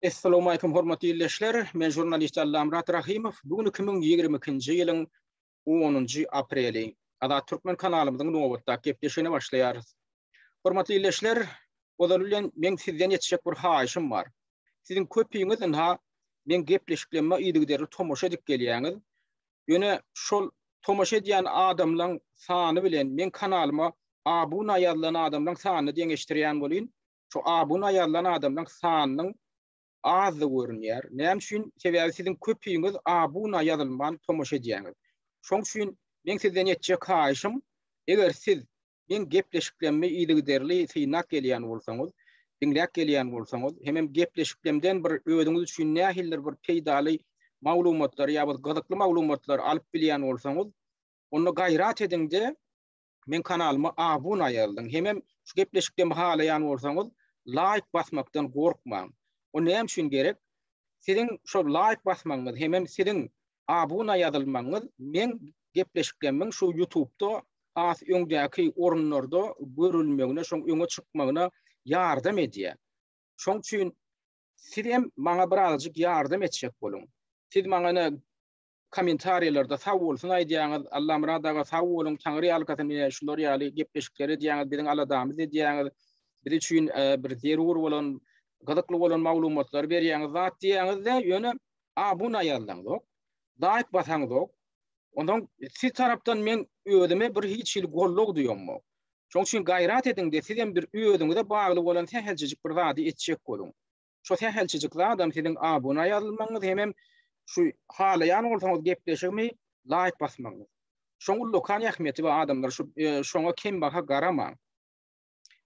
Essalawmalikim hormatly ildeşler. Men žurnalist Allamyrat Rahymow. Bu gün 2022-nji ýylyň 10-njy apreli. Azat Türkmen kanalymyzyň nobatdaky gepleşigine başlaýarys. Hormatly ildeşler, ozaly bilen meň sizden etjek bir haýyşym bar. Siziň köpüňiz ynha meň gepleşiklerime yzygiderli tomaşa edip gelýäňiz. Ýöne şol tomaşa edýän adamlaň sany bilen meň kanalyma abuna ýazylan adamlaň sanyny deňeşdirýän bolyn, şu abuna ýazylan adamlaň sanynyň azdygy görünýär. Näme üçin? Sebäbi siziň köpüňiz abuna ýazylman tomaşa edýäňiz. Şoň üçin meň sizden etjek haýyşym, eger siz meň gepleşiklerimi yzygiderli synlap gelýän bolsaňyz, diňläp gelýän bolsaňyz, hemem gepleşiklerimden bir özüňiz üçin nähilidir bir peýdaly maglumatlary ýa bir gyzykly maglumatlary alyp bilýän bolsaňyz, onda gaýrat ediňde meň kanalyma abuna ýazlyň. Hemem şu gepleşiklerimi halaýan bolsaňyz, laýk basmakdan gorkmaň. O näme üçin gerek? Siziň şol laýk basmagyňyz hemem siziň abuna ýazylmagyňyz meň gepleşiklerimiň şu ýutubda has öňdäki orunlarda görülmegine, şoň öňe çykmagyna ýardam edýär. Şoň üçin siz hem maňa birazajyk ýardam etjek boluň. Siz maňa ine kommentariýalarda sag bolsun aýdýaňyz, Allamyrat aga sag boluň, Taňry ýalkasyn ine şular ýaly gepleşikler edýäňiz, biziň aladamyzy edýäňiz, biz üçin bir zerur bolan, gyzykly bolan maglumatlary berýäňiz zat diýýäňiz-de, ýöne abuna ýazlaňzok, laýk basaňzok. Onsoň siz tarapdan men özüme bir hiç hili goldaw duýamok. Şoň üçin gaýrat ediň-de, sizem bir özüňize bagly bolan sähelçejik bir zady etjek boluň. Şo sähelçejik zadam siziň abuna ýazylmagyňyz hemem şu halaýan bolsaňyz gepleşigimi laýk basmagyňyz. Şoň ullakan ähmiýeti bar adamlar şu şoňa kembaha garamaň.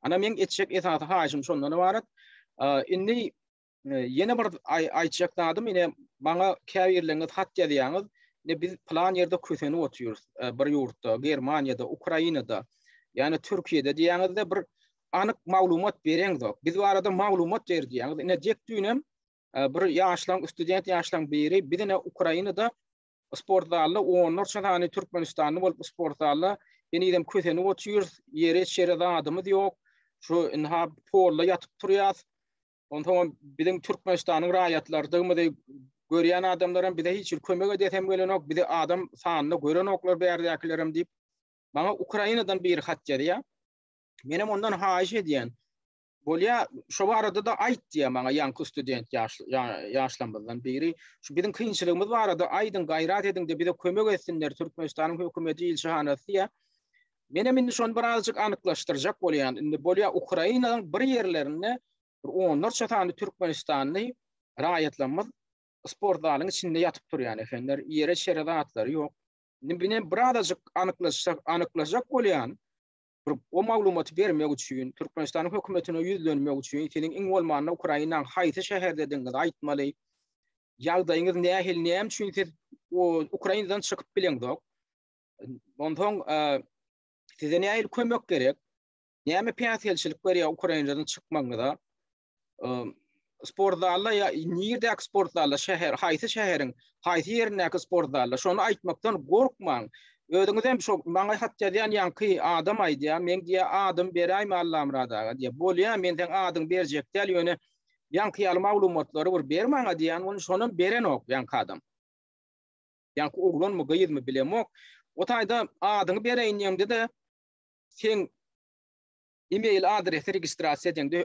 Ana meň etjek esasy haýyşym şondan ybarat. Indi Ýene bir aýtjak zadym, ine, maňa käbirleriňiz hat ýazýaňyz, ine biz pylan ýerde kösenip otyrys, bir ýurtda, Germaniýada, Ukrainada, ýa-ni Türkiýede diýýäňizde bir anyk maglumat bereňzok. Biz barada maglumat ber diýýäňiz. Ine dek düýnem bir ýaşlaň, student ýaşlaň biri biz ine Ukrainada sport zalda onlarça sany türkmenistanly bolup sport zalda henizem kösenip otyrys, ýere içere zadymyz ýok. Şu ynha polda ýatyp turýas. Onsoňam biziň Türkmenistanyň raýatlarydygymyzy görýän adamlaram bize hiç bir kömek edesem gelenok, bizi adam sanynda görenoklar bärdäkilerem diýip, maňa Ukrainadan biri hat ýazýar. Menem ondan haýyş edýän. Bolýa, şo barada-da aýt diýýär maňa ýaňky student ýaşlarymyzdan biri. Şu biziň kynçylygymyz barada aýdyň, gaýrat ediň-de bize kömek etsinler Türkmenistanyň hökümeti, ilçihanasy diýýär. Menem indi şony birazjyk anyklaşdyrjak bolýan. Indi bolýa Ukrainanyň bir ýerlerinde bir onlarça sany türkmenistanly raýatlarymyz sport zalyň içinde ýatyp turýan ekenler. Ýere çere zatlary ýok. Indi menem birazajyk anyklaşsak, anyklajak bolýan. Bir o maglumaty bermek üçin, Türkmenistanyň hökümetine ýüzlenmek üçin seniň iň bolmanda Ukrainanyň haýsy şäherdedigiňizi aýtmaly. Ýagdaýyňyz nähili, näme üçin siz Ukrainadan çykyp bileňzok? Onsoň size nähili kömek gerek? Näme päsgelçilik berýär Ukrainadan çykmagyňyza? Sport zalda ýa nirdäki sport zalda, şäher, haýsy şäheriň, haýsy ýerindäki sport zalda? Şony aýtmakdan gorkmaň. Özüňiz hem şo maňa hat ýazýan ýaňky adam aýdýar, men diýýär, adymy beräýme Allamyrat aga diýýär. Bolýar, men seň adyňy berjek däl, ýöne ýaňky ýaly maglumatlary bir ber maňa diýýän, ony şonam berenok ýaňky adam. Ýaňky oglanmy, gyzmy bilemok. O taýda adyňy bereýin diýeňde-de, seň e-mail adresi registrasiýa edeňde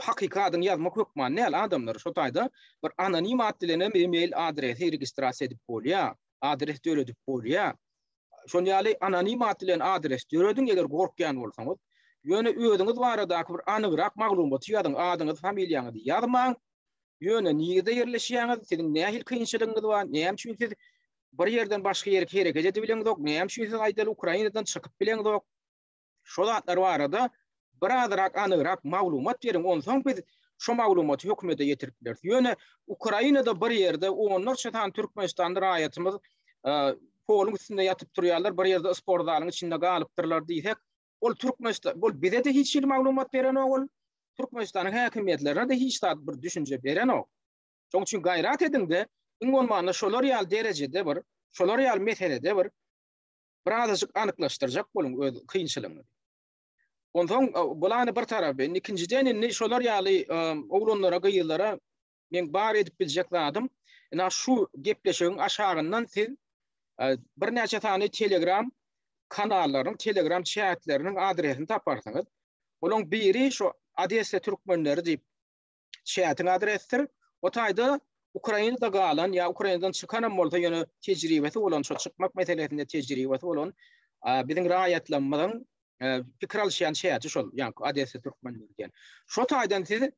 hakyky adyňy ýazmak hökman däl adamlar. Şo taýda bir anonim at bilen hem e-mail adresi registrasiýa edip bolýar, adres döredip bolýar. Şon ýaly anonim at bilen adres dörediň eger gorkýan bolsaňyz. Ýöne özüňiz baradaky bir anygrak maglumaty ýazyň, adyňyzy, familiýaňyzy ýazmaň. Ýöne nirde ýerleşýäňiz, siziň nähili kynçylygyňyz bar, näme üçin siz bir ýerden başga ýere hereket edibileňzok, näme üçin siz aýdaly Ukrainadan çykyp bileňzok. Şo zatlar barada birazrak anygrak maglumat beriň, onsoň biz şo maglumaty hökümete ýetirip bileris. Ýöne Ukrainada bir ýerde onlarça sany türkmenistanly raýatymyz poluň üstünde ýatyp turýarlar, bir ýerde sport zalyň içinde galypdyrlar diýsek, Ol Türkmenistan, ol bize-de hiç hili maglumat berenok ol. Türkmenistanyň häkimiýetlerine-de hiç zat bir düşünje berenok. Şonuň üçin gaýrat ediň-de, iň bolmanda şolar ýaly derejede bir, şolar ýaly meselede bir birazajyk anyklaşdyrjak boluň öz kynçylygyňyzy. Onsoň bulany bir tarapy, indi ikinjiden indi şolar ýaly oglanlara, gyzlara. Meň bar edip biljek zadym, ina şu gepleşigiň aşagyndan siz birnäçe sany Telegram kanallaryň, Telegram çätleriniň adresini taparsyňyz. Olaň biri şu Odessa türkmenleri diýip çätiň adresidir. O taýda Ukrainada galan ýa Ukrainadan çykanam bolsa ýöne tejribesi bolan, şo çykmak meselesinde tejribesi bolan biziň raýatlarymyzyň pikir alyşýan çäti şol, ýaňky Odessa türkmenleri diýen. Şo taýdan siz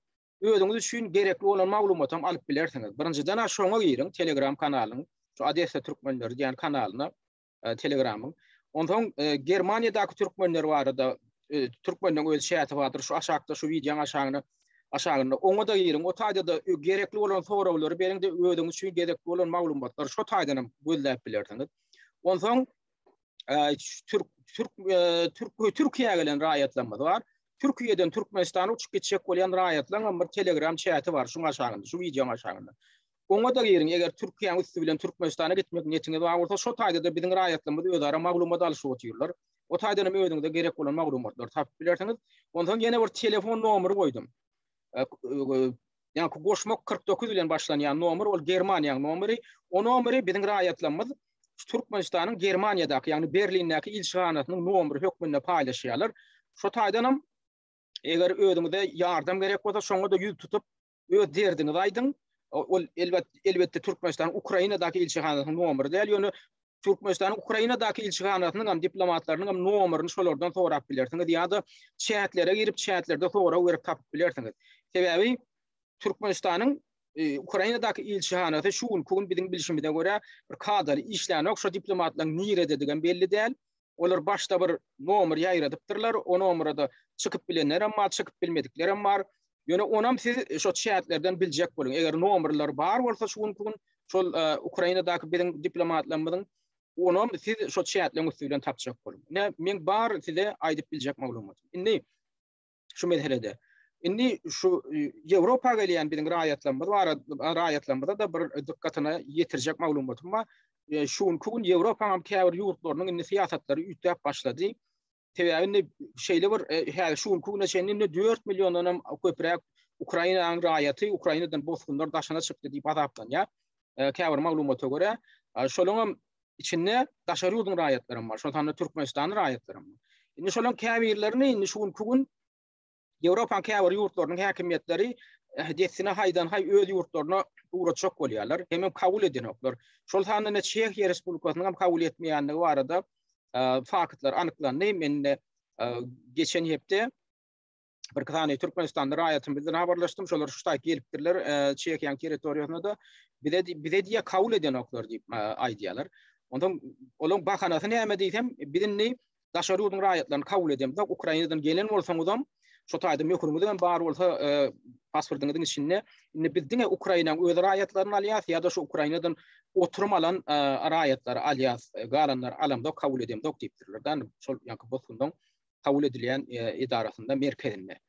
özüňiz üçin gerekli bolan maglumatam alyp bilersiňiz. Birinjiden-ä şoňa giriň, Telegram kanalyň, şu Odessa türkmenleri diýen kanalyna Telegramyň. Onsoň Germaniýadaky türkmenler barada türkmenleň öz çäti bardyr. Şu aşakda şu wideoň aşagyna aşagynda oňa-da giriň. O taýda-da gerekli bolan soraglary beriň-de özüňiz üçin gerekli bolan maglumatlary şo taýdan hem gözläp bilersiňiz. Onsoň türk türk türk Türkiýä gelen raýatlarymyz bar. Türkiýeden Türkmenistana uçup gitjek bolýan raýatlaryň hem bir Telegram çäti bar şuň aşagynda, şu wideoň aşagynda. Oňa-da giriň, eger Türkiýäň üsti bilen Türkmenistana gitmek niýetiňiz bar bolsa, şo taýda-da biziň raýatlarymyz özara maglumat alyşyp otyrlar. O taýdan hem özüňize gerek bolan maglumatlary tapyp bilersiňiz. Onsoň ýene bir telefon nomeri goýdum. Ýaňky goşmak 49 bilen başlanýan nomer, ol Germaniýanyň nomeri. O nomeri biziň raýatlarymyz Türkmenistanyň Germaniýadaky, ýagny Berlindäki ilçihanasynyň nomeri hökmünde paýlaşýarlar. Şo taýdan hem eger özüňize ýardam gerek bolsa, şoňa-da ýüz tutup, öz derdiňizi aýdyň. Ol elbet elbetde Türkmenistanyň Ukrainadaky ilçihanasynyň nomeri däl, ýöne Türkmenistanyň Ukrainadaky ilçihanasynyň hem diplomatlarynyň hem nomerini şolardan sorap bilersiňiz ýa-da çätlere girip çätlerde sorag berip tapyp bilersiňiz. Sebäbi Türkmenistanyň e, Ukrainadaky ilçihanasy şu günki gün biziň bilşimize görä bir kadaly işlänok, şo diplomatlaryň nirededigem belli däl. Olar başda bir nomer ýaýradypdyrlar, o nomera-da çykyp bilenlerem bar, çykyp bilmediklerem bar. Ýöne onam siz şo çätlerden biljek boluň. Eger nomerleri bar bolsa şu günki gün şol e, Ukrainadaky biziň diplomatlarymyzyň onam siz şo çätleriň üsti bilen tapjak boluň. Ine, meň bar size aýdyp biljek maglumatym. Indi şu meselede. Indi şu e, Ýewropa gelýän biziň raýatlarymyz bar, raýatlarymyza da bir dykgatyna ýetirjek maglumatym bar. E, şu günki gün Ýewropanyň hem käbir ýurtlarynyň indi syýasatlary üýtgäp başlady. Sebäbi indi şeýle bir e, häzir şu günki güne çenli indi 4 milliondan hem köpräk Ukrainanyň raýaty Ukrainadan bosgunlar daşyna çykdy diýip hasaplanýar. Käbir maglumata görä, şolaryň hem içinde daşary ýurduň raýatlary hem bar, şol sanda Türkmenistanyň raýatlary hem bar. Indi şolaryň käbirlerini indi şu günki gün Ýewropanyň käbir ýurtlarynyň häkimiýetleri eh, dessine haýdan-haý öz ýurtlaryna ugratjak bolýarlar, hemem kabul edenoklar. Şol sanda indi Çehiýa Respublikasynyň hem kabul etmeýändigi barada eh, faktlar anyklandy. Men eh, geçen hepde bir sany Türkmenistanly raýatym bilen habarlaşdym. Şolar şu taýt gelipdirler, e, Çehiýanyň territoriýasyna-da bize bize diýe kabul edenoklar diýip e, aýdýarlar. Ondan olaryň bahanasy näme diýsem, biz indi daşary ýurduň raýatlaryny kabul edemzok. Ukrainadan gelen bolsaňyzam, şo taýda möhüriňiz hem bar bolsa, e, pasportyňyzyň içinde, indi biz diňe Ukrainanyň öz raýatlaryny alýas ýa-da şu Ukrainadan oturum alan raýatlary alýas, galanlary alamzok, kabul edemzok diýipdirler. Da, şol ýaňky bosgunlaryň kabul edilýän e, edarasynda, merkezinde.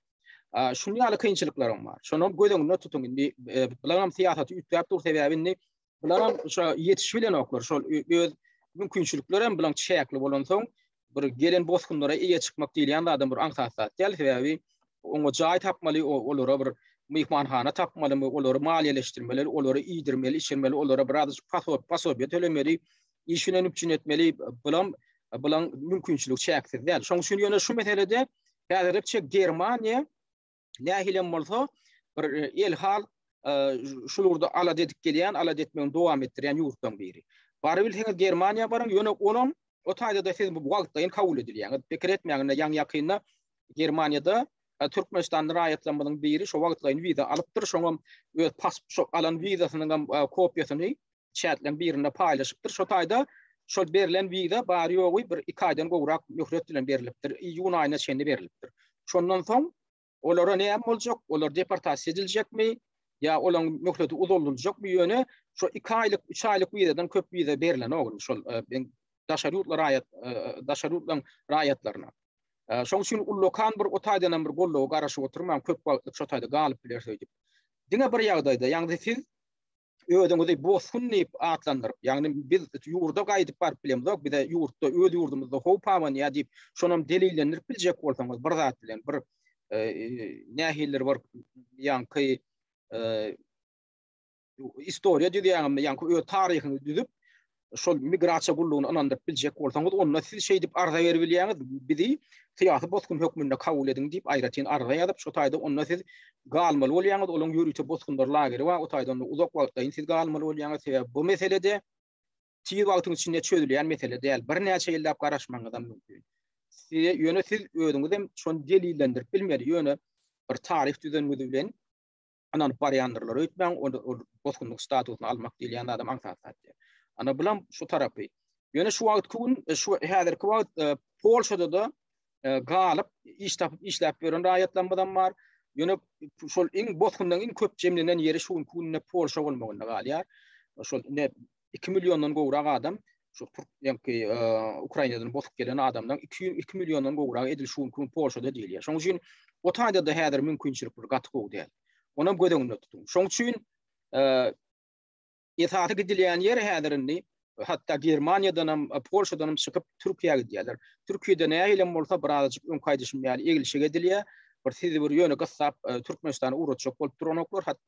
Şunuň ýaly kynçylyklaram bar. Şony göz öňünde tutuň. Indi e, bularam syýasaty üýtgäp dur, sebäbi indi bularam şo ýetiş bilenoklar. Şol öz mümkinçilikleri hem bulaň çäkli bolansoň, bir gelen bosgunlara eýe çykmak diýilýän zadam bir aňsat zat däl. Sebäbi oňa jaý tapmaly, olara bir myhmanhana tapmalymy, olary maliýeleşdirmeli, olary iýdirmeli, içirmeli, olara biraz posobiýe tölemeli. iş bilen üpjün etmeli, bulam bulaň mümkinçiligi çäksiz däl. Şonuň üçin ýöne şu meselede häzirlikçe Germaniýa nähilem bolsa bir e, elhal e, şu ugurda alada edip gelýän, alada etmegini dowam etdirýän ýurtlaryň biri. Barybilseňiz Germaniýa baryň, ýöne onam o taýda-da siz bu wagtlaýyn kabul edilýäňiz. Pikir etmäň, indi ýaňy ýakynda Germaniýada e, Türkmenistanly raýatlarymyzyň biri şo wagtlaýyn wiza alypdyr, şoňam öz pas şo alan wizasynyň hem kopiýasyny çätleriň birinde paýlaşypdyr. Şo taýda şol berlen wiza bary-ýogy bir iki aýdan gowrak möhlet bilen berlipdir. Iýun aýyna çenli berlipdir. Şondan soň olara näme boljak? Olar deportasiýa ediljekmi? Ýa olaryň möhleti uzaldyljakmy? Ýöne şo iki aýlyk, üç aýlyk wizadan köp wiza berlenok indi şol e, daşary ýurtly raýat e, daşary ýurtlaryň raýatlaryna. E, şoň üçin ullakan bir o taýdan hem bir goldawa garaşyp oturmaň, köp wagtlyk şo taýda galyp bileris öýdüp. Diňe bir ýagdaýda, ýagny siz özüňizi bosgun diýip atlandyryp, ýagny biz ýurda gaýdyp baryp bilemzok, bize ýurtda, öz ýurdumyzda howp abanýar diýip, şonam delillendirip biljek bolsaňyz bir zat bilen, bir e, nähilidir bir ýaňky e, istoriýa düzýäňizmi, ýaňky öz taryhyňyzy düzüp, şol migrasiýa gullugyny ynandyryp biljek bolsaňyz, onda siz şeýdip arza berip bilýäňiz, bizi syýasy bosgun hökmünde kabul ediň diýip aýratyn arza ýazyp, şo taýda onda siz galmaly bolýaňyz, olaň ýörite bosgunlar lageri bar, o taýda onda uzak wagtlaýyn siz galmaly bolýaňyz, sebäbi bu meselede tiz wagtyň içinde çözülýän mesele däl, birnäçe ýyllap garaşmagyňyzam mümkin. Size ýöne siz özüňiz hem şony delillendirip bilmeli, ýöne bir taryh düzeniňiz bilen ynanyp barýandyrlar öýtmäň, ol bosgunlyk statusyny almak diýilýän zadam aňsat zat däl. Ana bulam şu tarapy. Ýöne şu wagtky gün, e, şu häzirki wagt e, Polşada-da e, galyp, iş tapyp işläp ýören raýatlarymyzam bar. Ýöne şol iň bosgunlaryň iň köp jemlenen ýeri şu günki günde Polşa bolmagynda galýar. Şol ine 2 milliondan gowrak adam şu türk ýaňky Ukrainadan bosup gelen adamdan 2 2 milliondan gowragy edil şu günki gün Polşada diýilýär. Şonuň üçin o taýda da häzir mümkinçilikler gaty gowy däl. Onam göz öňünde tutuň. Şonuň üçin esasy gidilýän ýer häzir indi hatda Germaniýadan hem, Polşadan hem çykyp Türkiýä gidýärler. Türkiýede nähilem bolsa birazajyk öňki aýdyşym ýaly eglişik edilýär. Bir sizi bir ýöne gyssap e, Türkmenistana ugratjak bolup duranoklar. Hat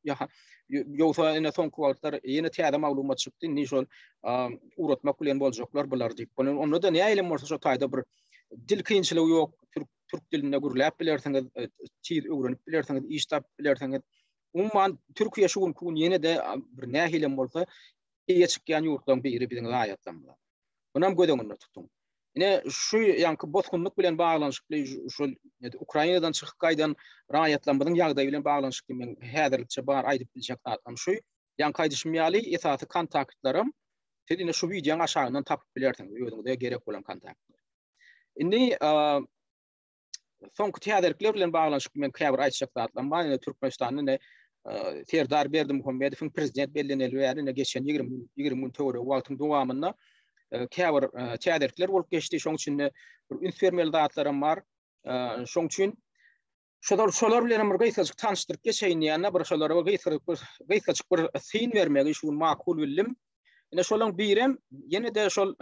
ýogsa ine soňky wagtlar ýene täze maglumat çykdy. Indi şol ugratmak bilen boljaklar bular diýip. Onda da nähilem bolsa şo taýda bir dil kynçylygy ýok. Türk türk dilinde gürläp bilersiňiz, e, tiz öwrenip bilersiňiz, iş tapyp bilersiňiz. Umuman Türkiýe şu günki gün ýene-de bir nähilem bolsa eýe çykýan ýurtlaryň biri biziň raýatlarymyza. Munam göz öňünde tutuň. Ine şu ýaňky bosgunlyk bilen baglanyşykly şol Ukrainadan çykyp gaýdan raýatlarymyzyň ýagdaýy bilen baglanyşykly men häzirlikçe bar aýdyp biljek zatlarym şu. Ýaňky aýdyşym ýaly esasy kontaktlarym siz ine şu wideoň aşagyndan tapyp bilersiňiz özüňize gerek bolan kontaktlary. Indi soňky täzelikler bilen baglanyşykly men käbir aýtjak zatlarym bar. Ine Türkmenistanda ine e, Serdar Berdimuhamedowyň prezident belleneli bäri ine geçen 20 20 gün töweregi wagtyň dowamynda e, käbir e, täzelikler bolup geçdi. Şonuň üçin bir üns bermeli zatlarym bar. Şonuň üçin şolar şolar bilen hem bir gysgajyk tanyşdyryp geçeýin diýende bir şolara bir gysgajyk bir gysgajyk bir syn bermegi şu gün makul bildim. Ine şolaryň birem ýene-de şol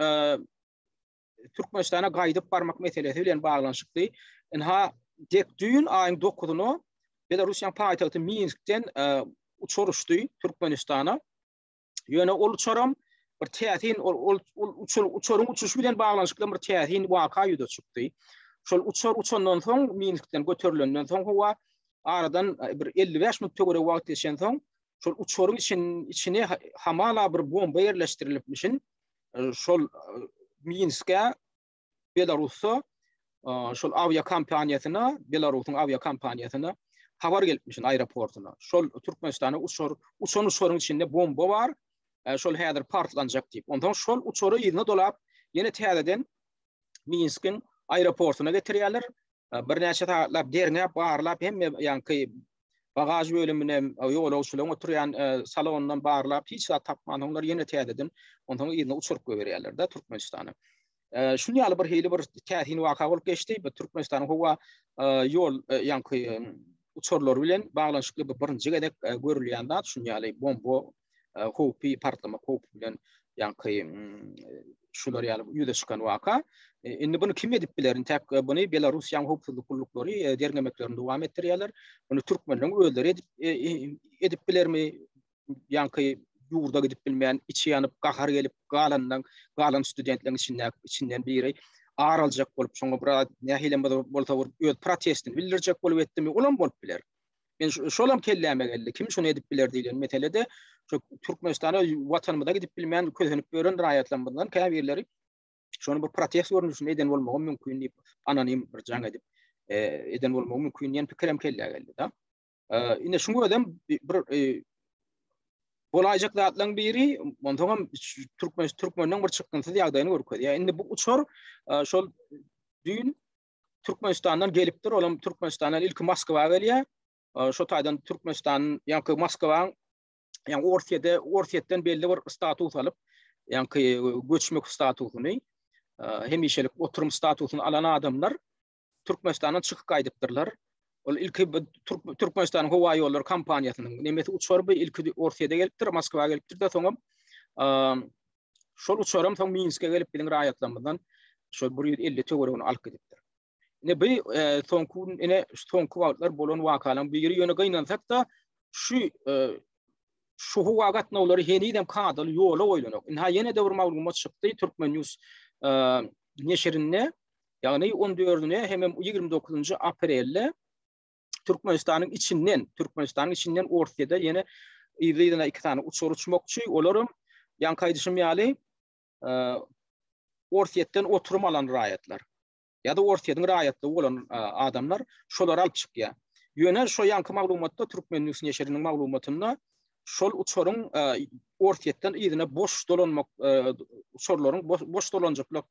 Türkmenistana gaýdyp barmak meselesi bilen baglanyşykly. Ynha, dek düýn aýyň 9-una Belarussiýanyň paýtagty Minskden e, uçar uçdy Türkmenistana. Ýöne ol uçaram bir täsin ol ol uçar uçaryň uçuşy bilen baglanyşykly bir täsin waka ýüze çykdy. Şol uçar uçandan soň Minskden göterilenden soň howa aradan e, bir 55 minut töweregi wagt geçensoň şol uçaryň için, içine hamala bir bomba ýerleşdirilipmişin. şol Minske Belarusda şol awiakompaniýasyna, Belarusyň awiakompaniýasyna habar gelipmişin aeroportuna. Şol Türkmenistana uçar, uçan uçaryň içinde bomba bar, şol häzir partlanjak diýip. Onsoň şol uçary yzyna dolap, ýene täzeden Minskiň aeroportuna getirýärler. Birnäçe sagatlap derňäp, barlap hemme ýaňky bagaž bölümine, ýolagçylaryň oturýan salonyndan barlap, hiç zat tapmansoňlar ýene täzeden onsoň yzyna uçuryp goýberýärler-de Türkmenistana. Şuny ýaly bir hili bir täsin waka bolup geçdi. Bu Türkmenistanyň howa ýol ýaňky uçarlary bilen baglanyşykly bu birinji gezek görülýän zat. Şuny ýaly bomba howpy, partlamak howpy bilen ýaňky şular ýaly ýüze çykan waka. Indi bunu kim edip biler? Intäk buny Belarussiýanyň howpsuzlyk gulluklary derňemeklerini dowam etdirýärler. Bunu türkmenleriň özleri edip edip bilermi? Ýaňky ýurda gidip bilmän, içi ýanyp, gahar gelip galandan, galan studentleriň içinde içinden biri ar aljak bolup, şoňa bir nähili bolsa bir öz protestini bildirjek bolup etdimi? Olam bolup biler. Men şolam kelläme geldi. Kim şuny edip biler diýlen meselede şu Türkmenistana watanymyza gidip bilmän kösenip ýören raýatlarymyzdan käbirleri şony bir protest görnüşinde eden bolmagy mümkin diýip anonim bir jaň edip e, eden bolmagy mümkin diýen pikirem kellä geldi da. E, ine şuň özem bir e, bolaýjak zatlaryň biri, onsoň hem türkmen türkmeniň bir çykgynsyz ýagdaýyny görkezýär. Indi bu uçar e, şol düýn Türkmenistandan gelipdir. Olam Türkmenistandan ilki Moskwa gelýär. Şo taýdan Türkmenistan, ýa-da Moskwaň, ýa Orsýede, Orsýetden belli bir status alyp, ýa-da göçmek statusyny, hemişelik oturum statusyny alan adamlar Türkmenistandan çykyp gaýdypdyrlar. Ol ilki Türkmenistanyň howa ýollary kompaniýasynyň nemesi uçary bu ilki Orsýede gelipdir, Moskwa gelipdir-de, soňam Şol uçaram soň Minske gelip biziň raýatlarymyzdan şol 150 töweregini alyp gidipdir. Ine bu e, soňky ine soňky wagtlar bolan wakalaryň biri ýöne gynansak-da şu e, Şu howa gatnawlary henizem kadaly ýola goýlanok. Ynha ýene-de bir maglumat çykdy Türkmen News neşirinde. Ýagny on dördüne hemem 29-njy aprelde Türkmenistanyň içinden, Türkmenistanyň içinden Orsýede ýene yzly-yzyna iki sany uçar uçmakçy. Olaram ýaňky aýdyşym ýaly Orsýetden oturum alan raýatlar. ýa-da Orsýetiň raýatlygy bolan adamlar şolary alyp çykýar. Ýöne şo ýaňky maglumatda Türkmen News neşiriniň maglumatynda şol uçaryň Orsýetden yzyna boş dolanmak uçarlaryň boş dolanjaklar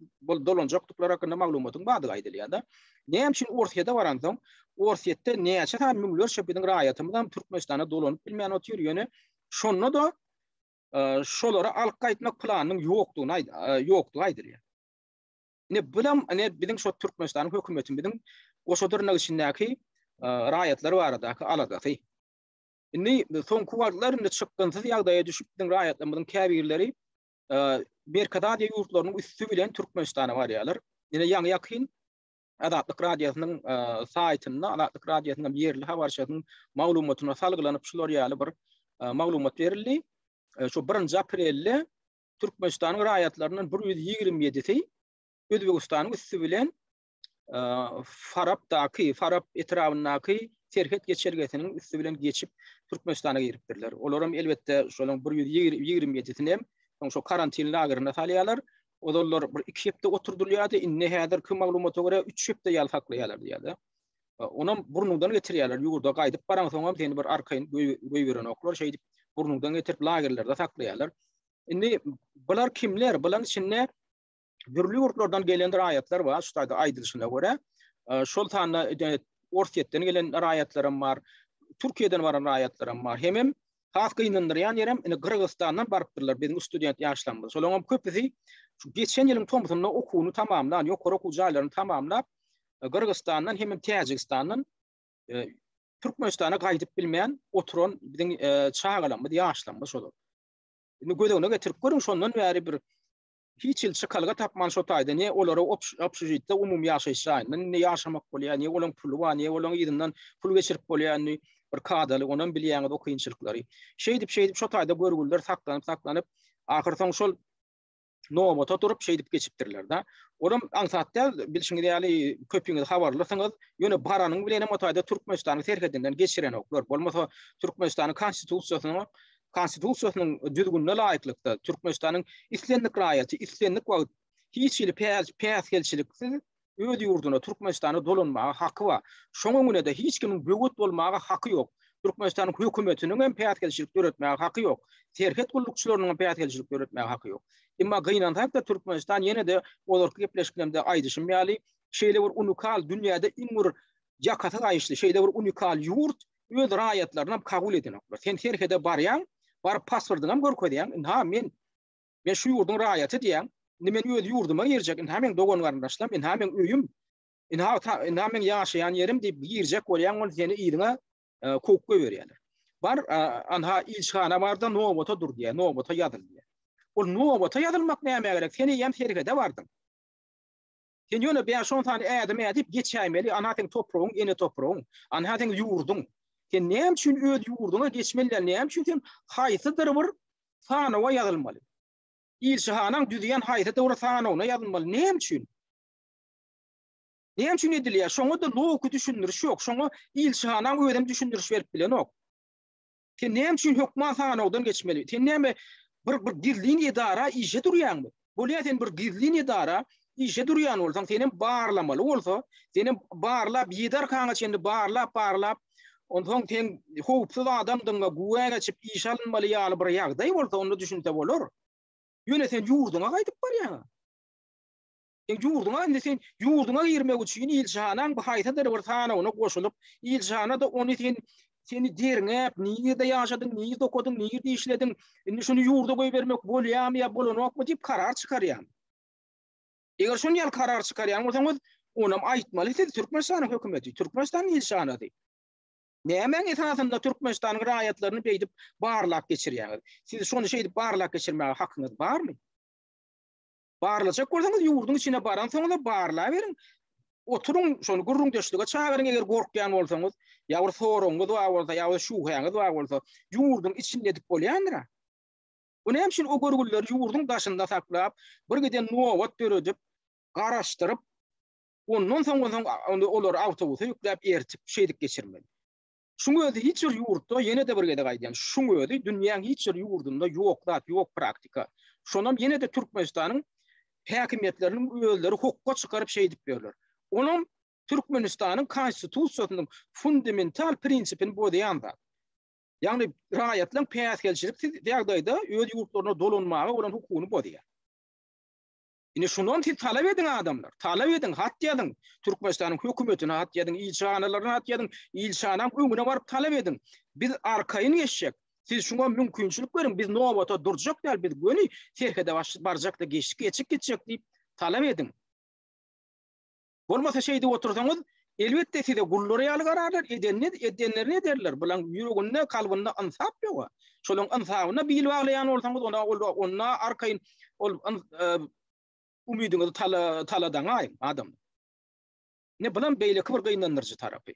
dolanjakdyklary hakynda maglumatyň bardygy aýdylýar-da. Näme üçin Orsýete baransoň Orsýetde näçe sany müňlerçe biziň raýatymyz hem Türkmenistana dolanyp bilmän otyr, ýöne şonda-da şolary alyp gaýtmak planynyň ýokdugyny ýokdugy aýdylýar. Ine bulam ine biziň şo Türkmenistanyň hökümetimiziň goşa dyrnak içindäki raýatlar baradaky aladasy. Indi soňky wagtlar indi çykgynsyz ýagdaýa düşüp biziň raýatlarymyzyň käbirleri Merkezi Aziýa ýurtlarynyň üsti bilen Türkmenistana barýarlar. Ine ýaňy ýakyn Azatlyk Radiosynyň saýtynda Azatlyk Radiosynyň ýerli habarçysynyň maglumatyna salgylanyp şular ýaly bir maglumat berildi. Şu 1-nji aprelde Türkmenistanyň raýatlaryndan 127-si Özbegistanyň üsti bilen Farapdaky, Farap etrabyndaky serhet geçelgesiniň üsti bilen geçip Türkmenistana giripdirler. Olaram elbetde şolaryň 127-sini hem soň şo karantin lagerine salýarlar. Ozallar bir 2 hepde oturdylýardy, indi häzirki maglumata görä 3 hepde ýaly saklaýarlar diýýärler. Onam burnuňdan getirýärler, ýurda gaýdyp baraňsoň hem seni bir arkaýyn goýberenoklar, şeýdip burnuňdan getirip lagerlerde saklaýarlar. Indi bular kimler? Bularyň içinde dürli ýurtlardan gelen raýatlar bar, şu taýda aýdylyşyna görä. Şol sanda Orsýetden gelen raýatlar hem bar, Türkiýeden baran raýatlar hem bar. Hemem has gynandyrýan ýerem indi Gyrgyzystandan barypdyrlar biziň student ýaşlarymyz. Şolaryň hem köpüsi şu geçen ýylyň tomsunda okuwyny tamamlan, ýokary okuw jaýlaryny tamamlap, Gyrgyzystandan hemem Täjigistandan Türkmenistana gaýdyp bilmän oturan biziň çagalarymyz, ýaşlarymyz şolar. Indi göz öňüne getirip görüň, şondan bäri bir hiç hili çykalga tapman şo taýda ne olara obşežitde umumy ýaşaýyş jaýynda ne ýaşamak bolýar, ne olaň puly bar, ne olaň yzyndan pul geçirip bolýar indi bir kadaly, onam bilýäňiz o kynçylyklary. Şeýdip-şeýdip şo taýda görgüliler saklanyp-saklanyp, ahyrsoň şol nobata durup şeýdip geçipdirler-de. Olam aňsat däl, bilşiňiz ýaly köpüňiz habarlysyňyz. Ýöne baranyň bilenem o taýda Türkmenistanyň serhedinden geçirenoklar. Bolmasa Türkmenistanyň konstitusiýasynyň konstitusiýasynyň düzgünine laýyklykda Türkmenistanyň islendik raýaty islendik wagt hiç hili päsgelçiliksiz öz ýurduna Türkmenistana dolanmaga haky bar. Şoň öňüne-de hiç kimiň böwet bolmaga haky ýok. Türkmenistanyň hökümetiniň hem päsgelçilik döretmäge haky ýok. Serhet gullukçylarynyň hem päsgelçilik döretmäge haky ýok. Emma gynansak-da Türkmenistan ýene-de ozalky gepleşiklerimde aýdyşym ýaly şeýle bir unikal dünýäde iň bir ýakasy gaýyşly şeýle bir unikal ýurt öz raýatlaryny hem kabul edenoklar. Sen serhede barýaň, baryp pasportyňy hem görkezýäň, ynha men Men şu ýurduň raýaty diýýäň. Indi men öz ýurduma girjek, ynha meň dogan-garyndaşlarym, ynha meň öýüm, ynha ynha meň ýaşaýan ýerim diýip girjek bolýaň, ol seni yzyňa kowup goýberýärler. Bar, anha ilçihana bar-da nobata dur diýýär, nobata ýazyl diýýär. Ol nobata ýazylmak nämä gerek? Sen eýýäm serhede bardyň. Sen ýöne bäş-on sany ädim ädip geçäýmeli, anha seň topragyň, ene topragyň, anha seň ýurduň. Sen näme üçin öz ýurduňa geçmeli däl, näme üçin sen haýsydyr bir sanawa ýazylmaly? Ilçihanaň düzýän haýsydyr bir sanawyna ýazylmaly, näme üçin? Näme üçin edilýär? Şoňa-da logiki düşündiriş ýok. Şoňa ilçihanaň özem düşündiriş berip bilenok. Sen näme üçin hökman sanawdan geçmeli? Sen näme bir bir gizlin edara işe durýaňmy? Bolýa sen bir gizlin edara işe durýan bolsaň, senem barlamaly bolsa, senem barlap ýedi arkaňa çenli barlap barlap, onsoň sen howpsuz adamdygyňa güwä geçip işe alynmaly ýaly bir ýagdaý bolsa, onda düşünse bolar. Ýöne sen ýurduňa gaýdyp barýaň. Sen ýurduňa indi sen ýurduňa girmek üçin ilçihanaň bu haýsydyr bir sanawyna goşulyp, ilçihana-da ony sen seni derňäp, nirde ýaşadyň, nirde okadyň, nirde işlediň, indi şuny ýurda goýbermek bolýarmy ýa bolanokmy diýip karar çykarýar. Eger şon ýaly karar çykarýan bolsaňyz, onam aýtmaly siz Türkmenistanyň hökümeti, Türkmenistanyň ilçihanasy. Nämäň esasynda Türkmenistanyň raýatlaryny beýdip barlap geçirýäňiz? Siz şony şeýdip barlap geçirmäge hakyňyz barmy? Barlajak bolsaňyz ýurduň içine baransoňyz barlaberiň. Oturyň, şony gürrüňdeşlige çagyryň eger gorkýan bolsaňyz, ýa bir soragyňyz bar bolsa, ýa bir şübhäňiz bar bolsa, ýurduň içinde edip bolýandyr-a. Bu näme üçin o görgülileri ýurduň daşynda saklap, bir giden nobat döredip, garaşdyryp, ondan soň onsoň olary awtobusa ýükläp ertip şeýdip geçirmeli. Şuň özi hiç bir ýurtda, ýene-de bir gezek aýdýan, şuň özi dünýäň hiç bir ýurdunda ýok zat, ýok praktika. Şonam ýene-de Türkmenistanyň häkimiýetleriniň özleri hokga çykaryp şeýdip ýörler. Onam Türkmenistanyň konstitusiýasynyň fundamental prinsipini bozýan zat. Ýagny raýatlaryň päsgelçiliksiz ýagdaýda öz ýurtlaryna dolanmaga bolan hukugyny bozýar. Indi şundan siz talap ediň adamlar. Talap ediň, hat ýazyň. Türkmenistanyň hökümetine hat ýazyň, ilçihanalaryna hat ýazyň, ilçihanaň öňüne baryp talap ediň. Biz arkaýyn geçjek. Siz şuňa mümkinçilik beriň, biz nobata durjak däl, biz göni serhede barjak-da geçip geçip gitjek diýip talap ediň. Bolmasa şeýdip otursaňyz, elbetde size gullar ýaly gararlar, edenini edenlerini ederler. Bulaň ýüreginde, kalbynda ynsap ýok. Şolaň ynsabyna bil baglaýan bolsaňyz, ona ol onda arkaýyn ol e, umydyňyzy tala taladaňaýyň adam. Ne bulam beýleki bir gynandyryjy tarapy.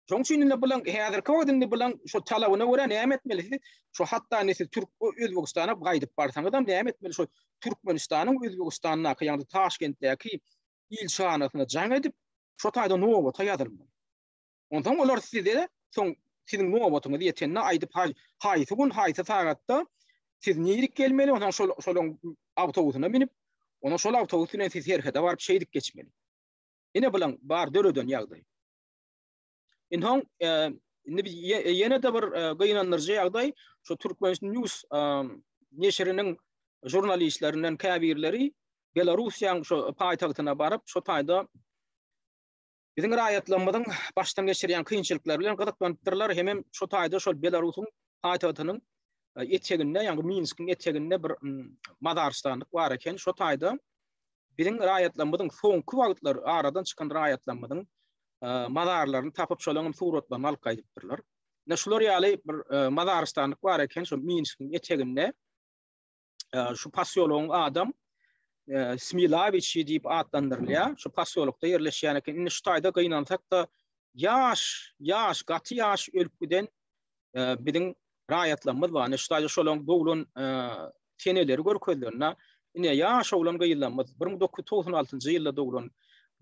Şoň üçin indi bulaň häzirki wagt indi bulaň şu talabyna görä näme etmeli siz? Şu hatda indi siz Türk Özbegistana gaýdyp barsaňyz hem näme etmeli? Şu Türkmenistanyň Özbegistandaky, ýagny Taşkentdäki ilçihanasyna jaň edip, şo taýda nobata ýazylmaly. Onsoň olar size soň siziň nobatyňyz ýetende aýdyp haýsy gün, haýsy sagatda siz nirik gelmeli, onsoň şol şolaň awtobusyna münüp, onsoň şol awtobus bilen siz serhede baryp şeýdip geçmeli. Ine bulaň bar döreden ýagdaý. Indi e, indi biz ýene-de bir e, gynandyryjy ýagdaý, şu Türkmen News e, neşiriniň žurnalistlerinden käbirleri Belarusiýanyň şu paýtagtyna baryp, şu taýda biziň raýatlarymyzyň başdan geçirýän kynçylyklary bilen gyzyklanypdyrlar, hemem şu taýda şol Belarusyň paýtagtynyň eteginde, ýagny Minskiň eteginde bir mazarystanlyk bar eken, şu taýda biziň raýatlarymyzyň soňky wagtlar aradan çykan raýatlarymyzyň mazarlaryny tapyp şolaryň hem suratlaryny alyp gaýdypdyrlar. Ine şular ýaly bir mazarystanlyk bar eken şu Minskiň eteginde. Şu posýologyň adam Smilawiçi diýip atlandyrylýar. Şu posýolokda ýerleşýän eken. Indi şu taýda gynansak-da ýaş, ýaş, gaty ýaş ölüp giden biziň raýatlarymyz bar. Ine şu taýda şolaryň doglan seneleri görkezilende, ine ýaş oglan gyzlarymyz 1996-njy ýylda doglan,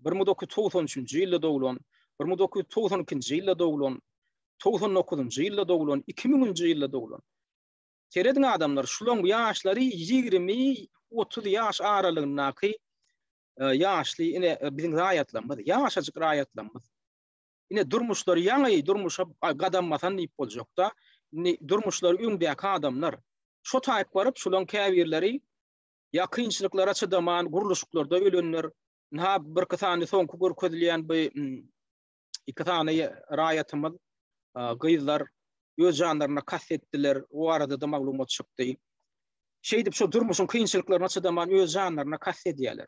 1993-nji ýylda doglan, 1992-nji ýylda doglan, 99-njy ýylda doglan, 2000-nji ýylda doglan. Serediň adamlar, şularyň ýaşlary 20-30 ýaş aralygyndaky ýaşly ine biziň raýatlarymyz, ýaşajyk raýatlarymyz. Ine durmuşlary ýaňy durmuşa gadam basan diýip boljakda. Indi durmuşlary öňdäki adamlar. Şo taýyp baryp şulaň käbirleri ýa kynçylyklara çydaman gurluşyklarda ölenler. Ynha birki sany soňky görkezilýän bu iki sany raýatymyz gyzlar öz janlaryna kast etdiler. O barada-da maglumat çykdy. Şeýdip şo durmuşyň kynçylyklaryna çydaman öz janlaryna kast edýärler.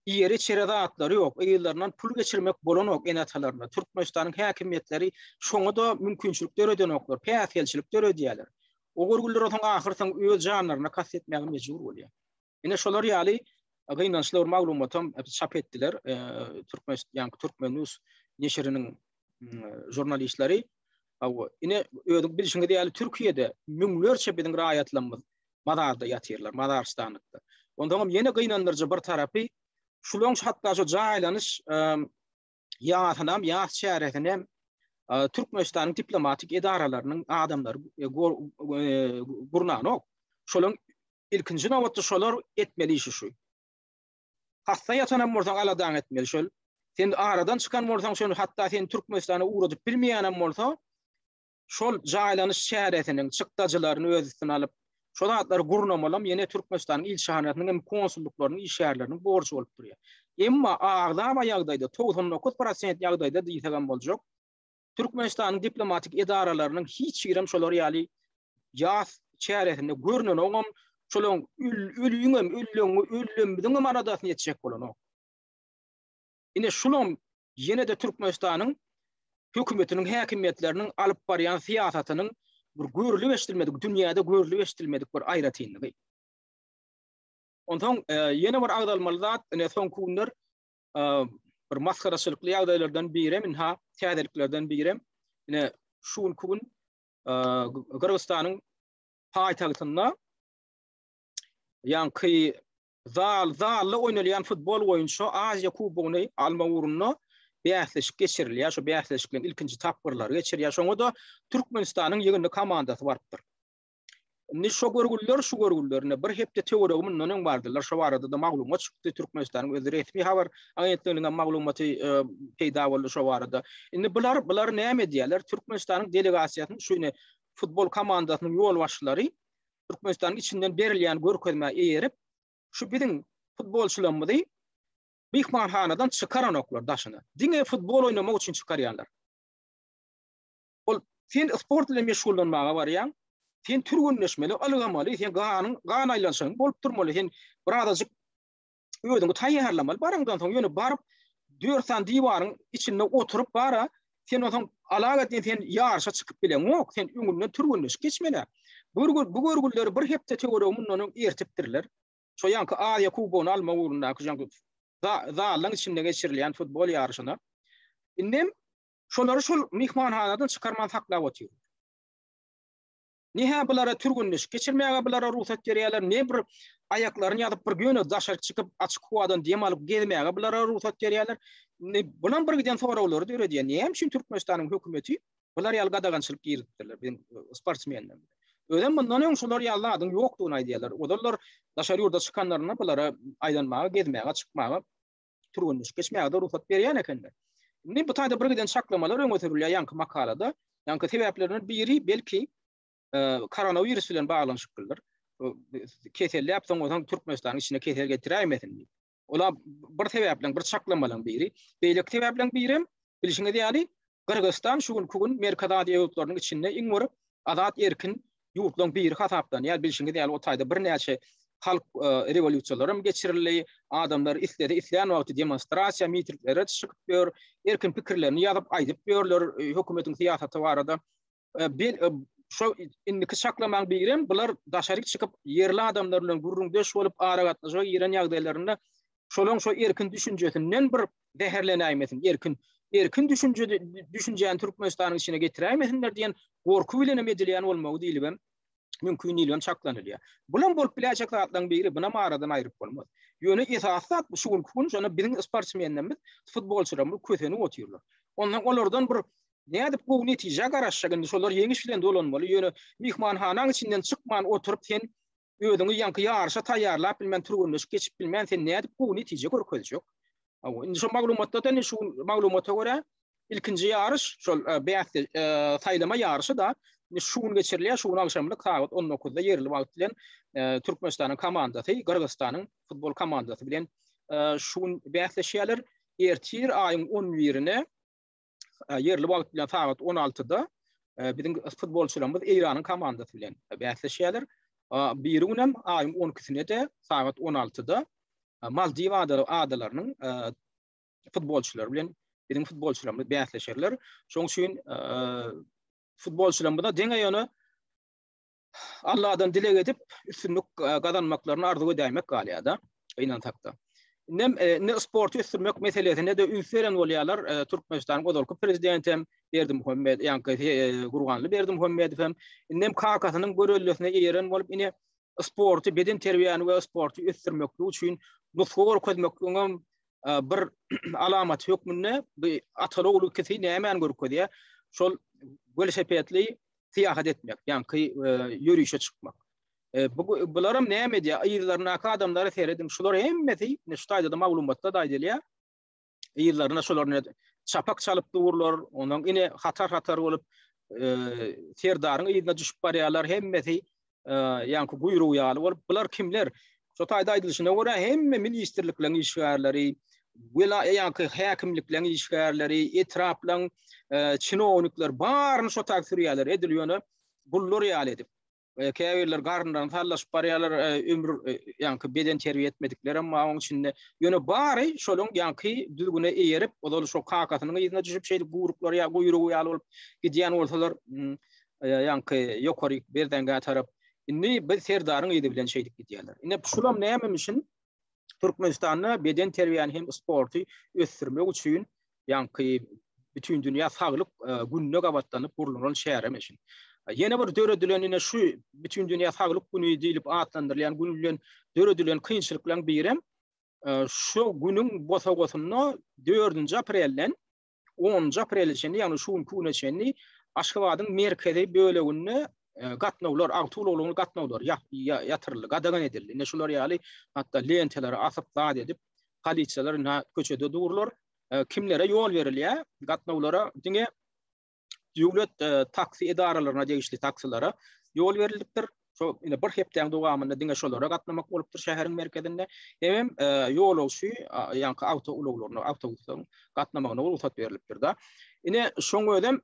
Iýere içere zatlary ýok, yzlaryndan pul geçirmek bolanok ene-atalaryna. Türkmenistanyň häkimiýetleri şoňa-da mümkinçilik döredenoklar, päsgelçilik döredýärler. O görgüliler onsoň ahyrsoň öz janlaryna kast etmäge mejbur bolýar. Ine şolar ýaly gynançly bir maglumatam çap etdiler. Türkmen, ýaňky Türkmen News neşiriniň žurnalistleri. Hawa, ine özüň bilşiňiz ýaly Türkiýede müňlerçe biziň raýatlarymyz mazarda ýatyrlar, mazarystanlykda. Onsoňam ýene gynandyryjy bir tarapy, şulaň hatda şu jaýlanyş ýasynam, ýas çäresinem Türkmenistanyň diplomatik edaralarynyň adamlary gurnanok. Şolaň ilkinji nobatda şolar etmeli işi şu. Hassa ýatanam bolsaň aladaňy etmeli şol. Sen aradan çykan bolsaň şony hatda seni Türkmenistana ugradyp bilmeýänem bolsa, şol jaýlanyş çäresiniň çykdajylaryny öz üstüne alyp, şo zatlary gurnamalam ýene Türkmenistanyň ilçihanasynyň hem konsullyklarynyň işgärleriniň borjy bolup durýar. Emma aglaba ýagdaýda, 99 prosent ýagdaýda diýsegem boljak, Türkmenistanyň diplomatik edaralarynyň hiç birem şolar ýaly ýas çäresinde görnenogam, şolaň ölüňem, ölleňi, öllemmiziňem aladasyny etjek bolanok. Ine şulam ýene-de Türkmenistanyň hökümetiniň häkimiýetleriniň alyp barýan syýasatynyň bir görlüp eşidilmedik, dünýäde görlüp eşidilmedik bir aýratynlygy. Onsoň e, ýene bir agzalmaly zat, ine soňky günler e, bir masgaraçylykly ýagdaýlardan birem ynha täzeliklerden birem ine şu günki gün Gyrgyzystanyň paýtagtynda ýaňky zal zalda oýnalýan futbol boýunça Aziýa kubogyny almak ugrunda bäsleşik geçirilýär. Şu bäsleşikleň ilkinji tapgyrlary geçirilýär. Şoňa-da Türkmenistanyň ýygyndy komandasy barypdyr. Indi şo görgüliler şu görgülilerine bir hepde töweregi mundan öň bardylar. Şo barada-da maglumat çykdy. Türkmenistanyň öz resmi habar agentliginiň hem maglumaty e, peýda boldy şo barada. Indi bular bular näme edýärler? Türkmenistanyň delegasiýasynyň şu ine futbol komandasynyň ýolbaşçylary Türkmenistanyň içinden berilýän görkezmä eýerip, şu biziň futbolçylarymyzy myhmanhanadan çykaranoklar daşyna. Diňe futbol oýnamak üçin çykarýarlar. Ol sen sport bilen meşgullanmaga barýaň, sen türgenleşmeli, ylgamaly, sen ganyň, gan aýlanyşygyň bolup durmaly, sen birazajyk özüňi taýýarlamaly baraňdan soň, ýöne baryp dört sany diwaryň içinde oturyp bara, sen onsoň alaga diýen sen ýaryşa çykyp bileňok, sen öňünden türgenleşik geçmeli. Bu, bu görgülileri bir hepde töweregi mundan öň ertipdirler. Şo ýaňky Aziýa kubogyny almak ugrundaky ýaňky zalyň içinde geçirilýän futbol ýaryşyna. Indem Şolary şol myhmanhanadan çykarman saklap otyr. Ne-hä bulara türgenleşik geçirmäge bulara rugsat berýärler, ne bir aýaklaryny ýazyp bir ýöne daşary çykyp açyk howadan dem alyp gezmäge bulara rugsat berýärler. Indi bulam bir giden soraglary döredýär. Näme üçin Türkmenistanyň hökümeti bular ýaly gadagançylyk girizipdirler biziň e, sportsmenlerimize? Özem mundan öň şular ýaly zadyň ýokdugyny aýdýarlar. Ozallar daşary ýurda çykanlarynda bulara aýlanmaga, gezmäge, çykmaga türgenleşik geçmäge-de rugsat berýän ekenler. Indi bu taýda bir giden çaklamalar öňe sürülýär ýaňky makalada. Ýaňky sebäplerinden biri belki e, koronawirus bilen baglanyşyklydyr. Keselläp soň onsoň Türkmenistanyň içine kesel getiräýmesin diýip. Ola bir sebäpleriň, bir çaklamalaryň biri. Beýleki sebäpleriň birem bilşiňiz ýaly Gyrgyzystan şu günki gün Merkezi Aziýa ýurtlarynyň içinde iň bir azat erkin ýurtlaryň biri hasaplanýar. Bilşiňiz ýaly o taýda birnäçe halk e, rewolýusiýalary hem geçirildi. Adamlar isledi, islän wagty demonstrasiýa, mitinglere çykyp ýör, erkin pikirlerini ýazyp, aýdyp ýörler e, hökümetiň syýasaty barada. E, şo indiki çaklamaň birem bular daşaryk çykyp ýerli adamlar bilen gürrüňdeş bolup aragatnaşyga giren ýagdaýlarynda şolaň şo erkin düşünjesinden bir zäherlenäýmesin, erkin erkin düşünje düşünjäni Türkmenistanyň içine getiräýmesinler diýen gorky bilen hem edilýän bolmagy diýlibem mümkin diýlibem çaklanylýar. Bulam bolup biläýjek zatlaryň biri, bunam aradan aýryp bolmaz. Ýöne esasy zat bu şu günki gün şonda biziň sportsmenlerimiz, futbolçylarymyz kösenip otyrlar. Ondan olardan bir Nädip gowy netijä garaşjak indi şolar ýeňiş bilen dolanmaly ýöne myhmanhanaň içinden çykman oturyp sen özüňi ýaňky ýaryşa taýýarlap bilmän türgenleşik geçip bilmän sen nädip gowy netije görkezjek. Hawa indi şo maglumatda da indi şu maglumata görä ilkinji ýaryş şol e, bäsde e, saýlama ýaryşy da indi şu gün geçirilýär şu gün agşamlyk sagat 19-da ýerli wagt bilen e, Türkmenistanyň komandasy Gyrgyzystanyň futbol komandasy bilen şu gün bäsleşýärler. Ertir aýyň 11-ine ýerli wagt bilen sagat 16-da biziň futbolçylarymyz Eýranyň komandasy bilen bäsleşýärler. Biri günem aýyň 12-sine-de sagat 16-da Maldiw adalarynyň futbolçylary bilen biziň futbolçylarymyz bäsleşerler. Şonuň üçin futbolçylarymyza deňe ýöne Alladan dileg edip, üstünlik e, gazanmaklaryny arzuw edäýmek galýar-da, gynansak-da. Indem e, indi sporty ösdürmek meselesine de üns beren bolýarlar. E, Türkmenistanyň ozalky prezidenti hem Berdimuhamed, ýaňky Gurbanly Berdimuhamedow hem indem kakasynyň göreldesine eýeren bolup, ine sporty, beden terbiýäni we sporty ösdürmeklik üçin nusga görkezmekligiň hem bir alamaty hökmünde bu ataly ogul ikisi nämäni görkezýär? Şol welosipedli syýahat etmek, ýaňky e, ýörişe çykmak. E, bu bularam näme edýär? Yzlaryndaky adamlara serediň. Şular hemmesi, ine şu taýda da maglumatda da aýdylýar. Yzlaryna şolar ne çapak çalyp durlar, ondan ine hatar-hatar bolup e, serdaryň yzyna düşüp barýarlar hemmesi ýaňky guýrugy ýaly bolup, bular kimler? Şo taýda aýdylyşyna görä hemme ministrlikleriň işgärleri, wela ýaňky häkimlikleriň işgärleri, etraplaryň çinownikler baryny şo taý sürýärler, edil ýöne gullar ýaly edip. Käbirler garynlaryny sallaşyp barýarlar, ömür ýaňky beden terbiýe etmedikler hem bar oň içinde. Ýöne bary şolaň ýaňky düzgüne eýerip, ozal şo kakasynyň yzyna düşüp şeýdip guýruklary ýa guýrugy ýaly bolup gidýän bolsalar, ýaňky ýokary Berzeňňä tarap. Indi biz Serdaryň yzy bilen şeýdip gidýärler. Indi şulam nämemişin? Türkmenistanda beden terbiýäni hem sporty ösdürmek üçin ýaňky Bütindünýä saglyk gününe gabatlanyp gurnalan çäre meşin. Ýene bir döredilen ine şu Bütindünýä saglyk güni diýlip atlandyrylýan gün bilen döredilen kynçylyklaryň birem şu günüň bosagasynda 4-nji aprelden 10-njy aprele çenli, ýagny şu günki güne çenli Aşgabadyň merkezi böleginde e, gatnawlar, awtoulaglaryň gatnawlary ýatyryldy, gadagan edildi. Ine şular ýaly hatda lenteleri asyp zat edip, polisiýalar ine köçede durlar. E, kimlere ýol berilýär? Gatnawlara diňe döwlet e, taksi edaralaryna degişli taksilere ýol berilipdir. Şo ine bir hepdäň dowamynda diňe şolara gatnamak bolupdyr şäheriň merkezinde. Hemem e, ýolagçy ýaňky awto ulaglaryna, awtobuslaryň gatnamagyna rugsat berilipdir da. Ine şoň özem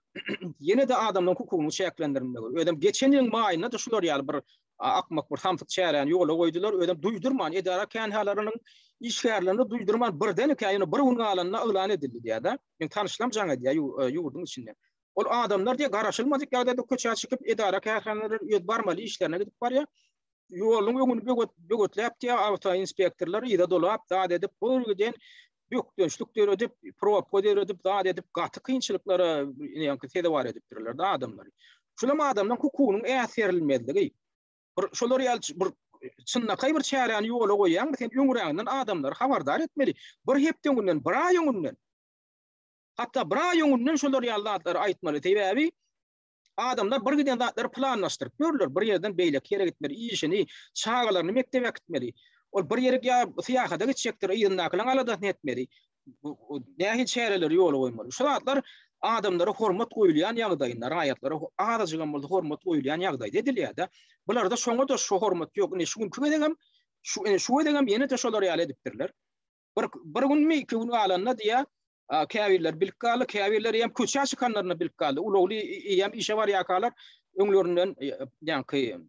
ýene-de adamlaryň hukugynyň çäklendirilmegi. Özem geçen ýylyň maýynda-da şular ýaly bir akmak bir samsyk çäräni ýola goýdular. Özem duýdurman edara känhalalarynyň işgärlerine duýdurman birdenkä ýöne bir gün galanda yglan edildi diýýär-de. Meň tanyşlarym jaň edýär e, ýurduň içinde. Ol adamlar diýe garaşylmadyk ýagdaýda köçä çykyp edara kärhanalar öz barmaly işlerine gidip barýar. Ýoluň öňüni böwet böwetläp diýe awto inspektorlar yza dolap zat edip bir giden bökdençlik döredip, probka döredip, zat edip gaty kynçylyklara ýaňky sezewar edipdirler da adamlary. Şulam adamlaryň hukugynyň äsgerilmezligi. Bir şolar ýaly bir çynlakaý bir çäräni ýola goýýaňmy sen öňräginden adamlary habardar etmeli. Bir hepde öňünden, bir aý öňünden. Hatda bir aý öňünden şolar ýaly zatlary aýtmaly. Sebäbi adamlar bir giden zatlary planlaşdyryp ýörler. Bir ýerden beýleki ýere gitmeli, işini, çagalaryny mekdebe äkitmeli. Ol bir ýere ýa syýahata gitjekdir, yzyndakylaryň aladasyny etmeli. Nähili çäreleri ýola goýmaly? Şu zatlar adamlara hormat goýulýan ýagdaýynda, raýatlara azajygam bolsa hormat goýulýan ýagdaýda edilýär-de. Bularda şoňa-da şu hormat ýok. Ine şu günki gezegem, şu ine şu gezegem ýene-de şolar ýaly edipdirler. Bir, bir günmi, iki gün galanda diýä, käbirleri bilip galdy, käbirleri hem köçä çykanlaryny bilip galdy. Ulagly eýýäm işe barýarkalar öňlerinden e, ýaňky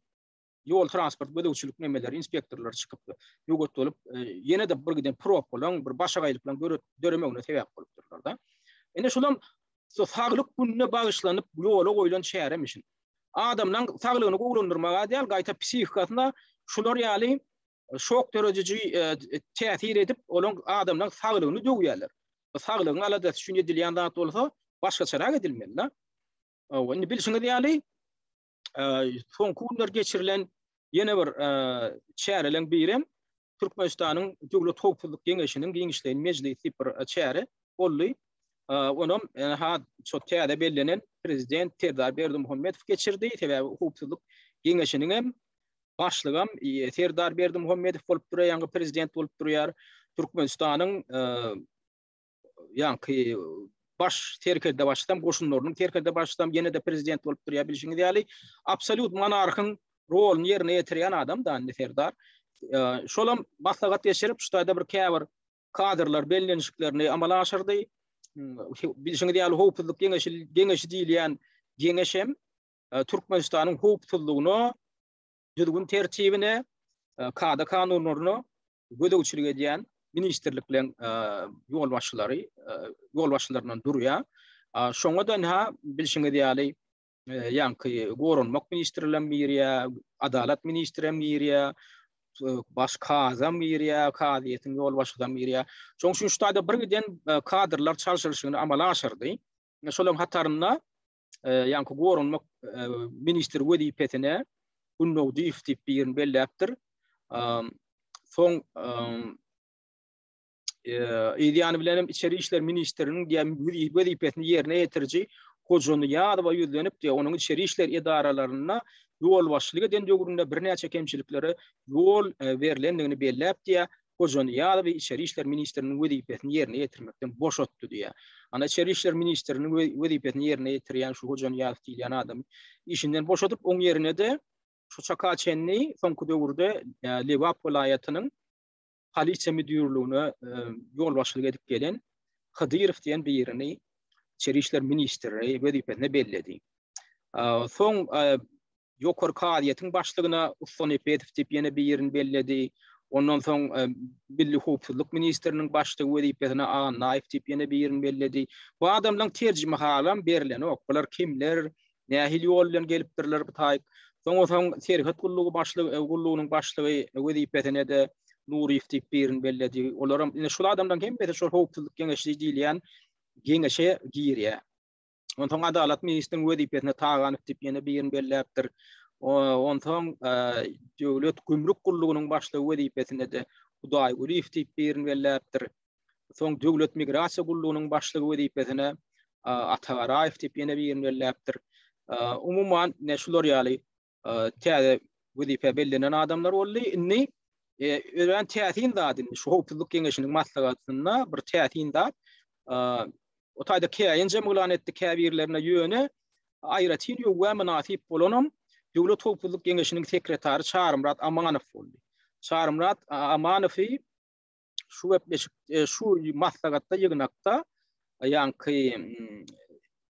ýol transport gözegçilik nemeleri, inspektorlar çykyp, böwet bolup, e, ýene-de bir giden probkalaryň, bir başagaýlyklaryň döremegine sebäp bolupdyrlar da. Ine şulam saglyk gününe bagyşlanyp ýola goýlan çäremişin. Adamlaryň saglygyny gowulandyrmaga däl, gaýta psihikasyna şular ýaly şok dörediji e, täsir edip, olaň adamlaryň saglygyny döwýärler. Bu saglygyň aladasy üçin edilýän zat bolsa, başgaçarak edilmeli-de. Indi bilşiňiz ýaly, e, soňky günler geçirilen ýene bir e, çäreleň birem Türkmenistanyň Döwlet howpsuzlyk geňeşiniň giňişleýin mejlisi diýip bir çäre boldy. Onam ha şo täze bellenen prezident Serdar Berdimuhamedow geçirdi. Sebäbi howpsuzlyk geňeşiniň hem başlygam Serdar Berdimuhamedow bolup durýar, ýaňky prezident bolup durýar. Türkmenistanyň ýaňky baş serkerde başysam, goşunlarynyň serkerde başysam ýene-de prezident bolup durýar bilşiňiz ýaly. Absolýut monarhyň roluny ýerine ýetirýän adam da indi Serdar. Şolam maslahat geçirip, şu taýda bir käbir kadrlar bellenişiklerini amala aşyrdy. Bilşiňiz ýaly howpsuzlyk geňeşi geňeşi diýilýän geňeş hem Türkmenistanyň howpsuzlygyna, düzgün tertibine, kada-kanunlaryna gözegçilik edýän ministrlikleň ýolbaşçylary, ýolbaşçylaryndan durýar. Şoňa-da ynha bilşiňiz ýaly, ýaňky goranmak ministrligem girýär, adalat ministrem girýär, baş kazam girýär, kazyýetiň ýolbaşçysam girýär. Şonuň üçin şu taýda bir giden kadrlar çalşylyşygyny amala aşyrdy. Şolaryň hatarynda ýaňky goranmak ministri wezipesine Gündogdyýew diýip birini belläpdir. Soň yz ýany bilen hem içeri işler ministriniň diýen wezipesini ýerine ýetiriji Hojanyýazowa ýüzlenip diýe, onuň içeri işler edaralarynda ýolbaşçylyk eden döwründe birnäçe kemçiliklere ýol berlendigini belläp diýe, Hojanyýazowy içeri işler ministriniň wezipesini ýerine ýetirmekden boşatdy diýýär. Ana içeri işler ministriniň wezipesini ýerine ýetirýän şu Hojanyýazow diýilýän adamy işinden boşadyp, oň ýerine-de şu çaka çenli soňky döwürde e, Lebap welaýatynyň polisiýa müdirligine e, ýolbaşçylyk edip gelen Hydyrow diýen birini içeri işler ministri wezipesine belledi. E, soň Ýokary kazyýetiň başlygyna Ussa Nepesow diýip ýene birini belledi. Ondan soň Milli howpsuzlyk ministriniň başlygy wezipesine Annaýew diýip ýene birini belledi. Bu adamlaryň terjimehalam berlenok. Bular kimler, nähili ýol bilen gelipdirler bu taýyk. Soňa soň serhet gullugy başlygy, gullugynyň başlygy wezipesine-de. Nuryýew diýip birini belledi. Olaram ine şul adamlaryň hemmesi şol howpsuzlyk geňeşi diýilýän geňeşe girýär. Onsoň adalat ministriniň wezipesine Taganow diýip ýene birini belläpdir. Onsoň döwlet gümrük gullugynyň başlygy wezipesine-de Hudaýgulyýew diýip birini belläpdir. Soň döwlet migrasiýa gullugynyň başlygy wezipesine Ata Garaýew diýip ýene birini belläpdir. Umuman, ine şular ýaly täze wezipä bellenen adamlar boldy. Indi örän täsin zat indi şu howpsuzlyk geňeşiniň maslahatynda bir täsin zat. O taýda käýinjem yglan etdi käbirlerine ýöne aýratyn öwgä mynasyp bolanam Döwlet howpsuzlyk geňeşiniň sekretary Çarymyrat Amanow boldy. Çarymyrat Amanowy şu gepleşik e, şu maslahatda ýygnakda ýaňky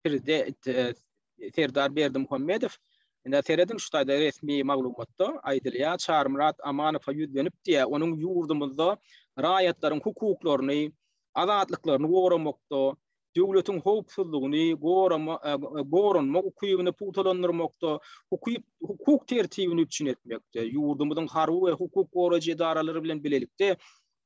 prezident e, Serdar Berdimuhamedow indi serediň şu taýda resmi maglumatda aýdylýar Çarymyrat Amanowa ýüzlenip diýýär onuň ýurdumyzda raýatlaryň hukuklaryny azatlyklaryny goramakda döwletiň howpsuzlygyny gorama, e, goranmak ukybyny pugtalandyrmakda, hukup hukuk tertibini üpjün etmekde, ýurdumyzyň harby we hukuk goraýjy edaralary bilen bilelikde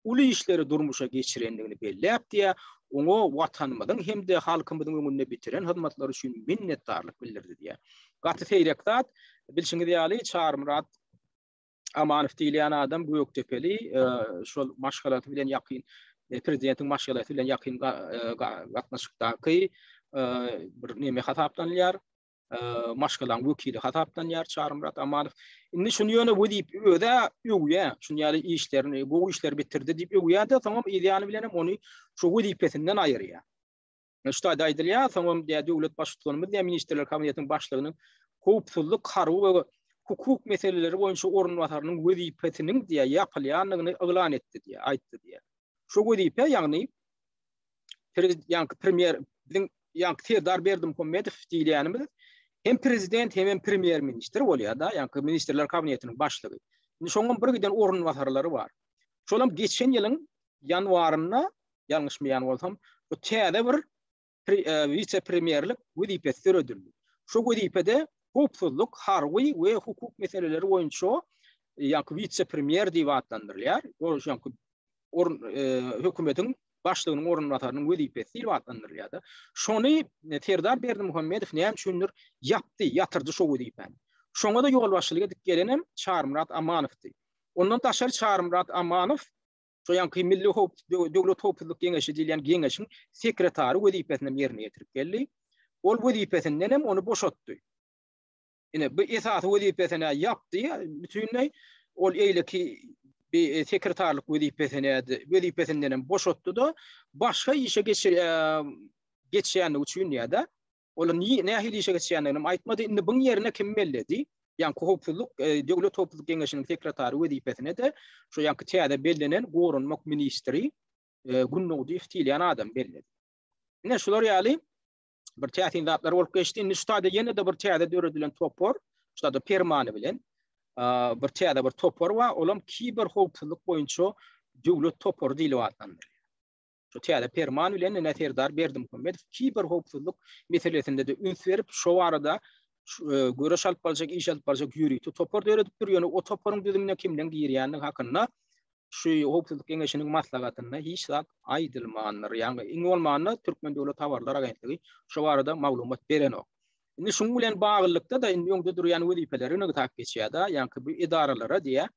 uly işleri durmuşa geçirendigini belläp diýýär, oňa Watanymyzyň hem-de halkymyzyň öňünde bitiren hyzmatlary üçin minnetdarlyk bildirdi diýýär. Gaty seýrek zat, bilşiňiz ýaly, Çarymyrat Amanow diýilýän adam Gökdepeli, şol maşgalasy bilen ýakyn, prezidentiň maşgalasy bilen ýakyn gatnaşykdaky bir neme hasaplanylýar. Maşgalaň wekili hasaplanýar Çarymyrat Amanow. Indi şuny ýöne wezip özä öwýär, şuny ýaly işlerini, gowy işleri bitirdi diýip öwýär-de, soňam yz ýany bilenem ony şu wezipesinden aýyrýar. Şu taýda aýdylýar, soňam diýýär döwlet baştutanymyz diýýär Ministrler Kabinetiniň başlygynyň howpsuzlyk, harby we hukuk meseleleri boýunça orunbasarynyň wezipesiniň diýýär ýapylýandygyny yglan etdi diýýär, aýtdy diýýär. Şu wezipe ýagny ýaňky premýer biziň ýaňky Serdar Berdimuhamedow diýilýänimiz hem prezident hem hem premýer ministr bolýar-da, ýaňky Ministrler Kabinetiniň başlygy. Indi şonuň bir giden orunbasarlary bar. Şolam geçen ýylyň ýanwarynda ýalňyşmaýan bolsam, bu täze bir e, wise-premýerlik wezipesi döredildi. Şu wezipede howpsuzlyk, harby we hukuk meseleleri boýunça e, ýaňky wise-premýer diýip atlandyrylýar. Ol ýaňky orun e, hökümetiň başlygynyň orunbasarynyň wezipesi diýip atlandyrylýar-da. Şony e, Serdar Berdimuhamedow näme üçindir ýapdy, ýatyrdy şo wezipäni. Şoňa da ýolbaşçylyk edip gelenem Çarymyrat Amanowdy. Ondan daşary Çarymyrat Amanow Şo ýaňky Milli howp döwlet howpsuzlyk geňeşi diýilýän geňeşiň sekretary wezipesini hem ýerine ýetirip geldi. Ol wezipesinden hem ony boşatdy. Ine, bu esasy wezipesini ýapdy bütinleý. Ol eýleki bir sekretarlyk wezipesine wezipesinden hem boşatdy-da, başga işe geçir geçýänligi üçin ýa-da Ol nähili işe geçýändigini hem aýtmady. Indi buň ýerine kim belledi? Ýaňky howpsuzlyk, e, Döwlet howpsuzlyk geňeşiniň sekretary wezipesine-de şu ýaňky täze bellenen goranmak ministri e, Gündogdyýew diýilýän adam belledi. Ine şular ýaly bir täsin zatlar bolup geçdi. Indi şu taýda ýene-de bir täze döredilen topar, şu taýda permany bilen e, bir täze bir topar bar. Olam kiber howpsuzlyk boýunça döwlet topary diýlip atlandyrylýar. Şu täze perman bilen ine Serdar Berdimuhamedow kiberhowpsuzlyk meselesinde-de üns berip, şo barada e, göreş alyp barjak, iş alyp barjak ýörite topar döredipdir. Ýöne o toparyň düzümine kimleň girýändigi hakynda şu howpsuzlyk geňeşiniň maslahatynda hiç zat aýdylmandyr. Ýagny iň bolmanda Türkmen döwlet habarlar agentligi şu barada maglumat berenok. Indi şunuň bilen baglylykda-da indi öňde durýan wezipeleri nygtap geçýär-de, ýagny bu edaralara diýýär,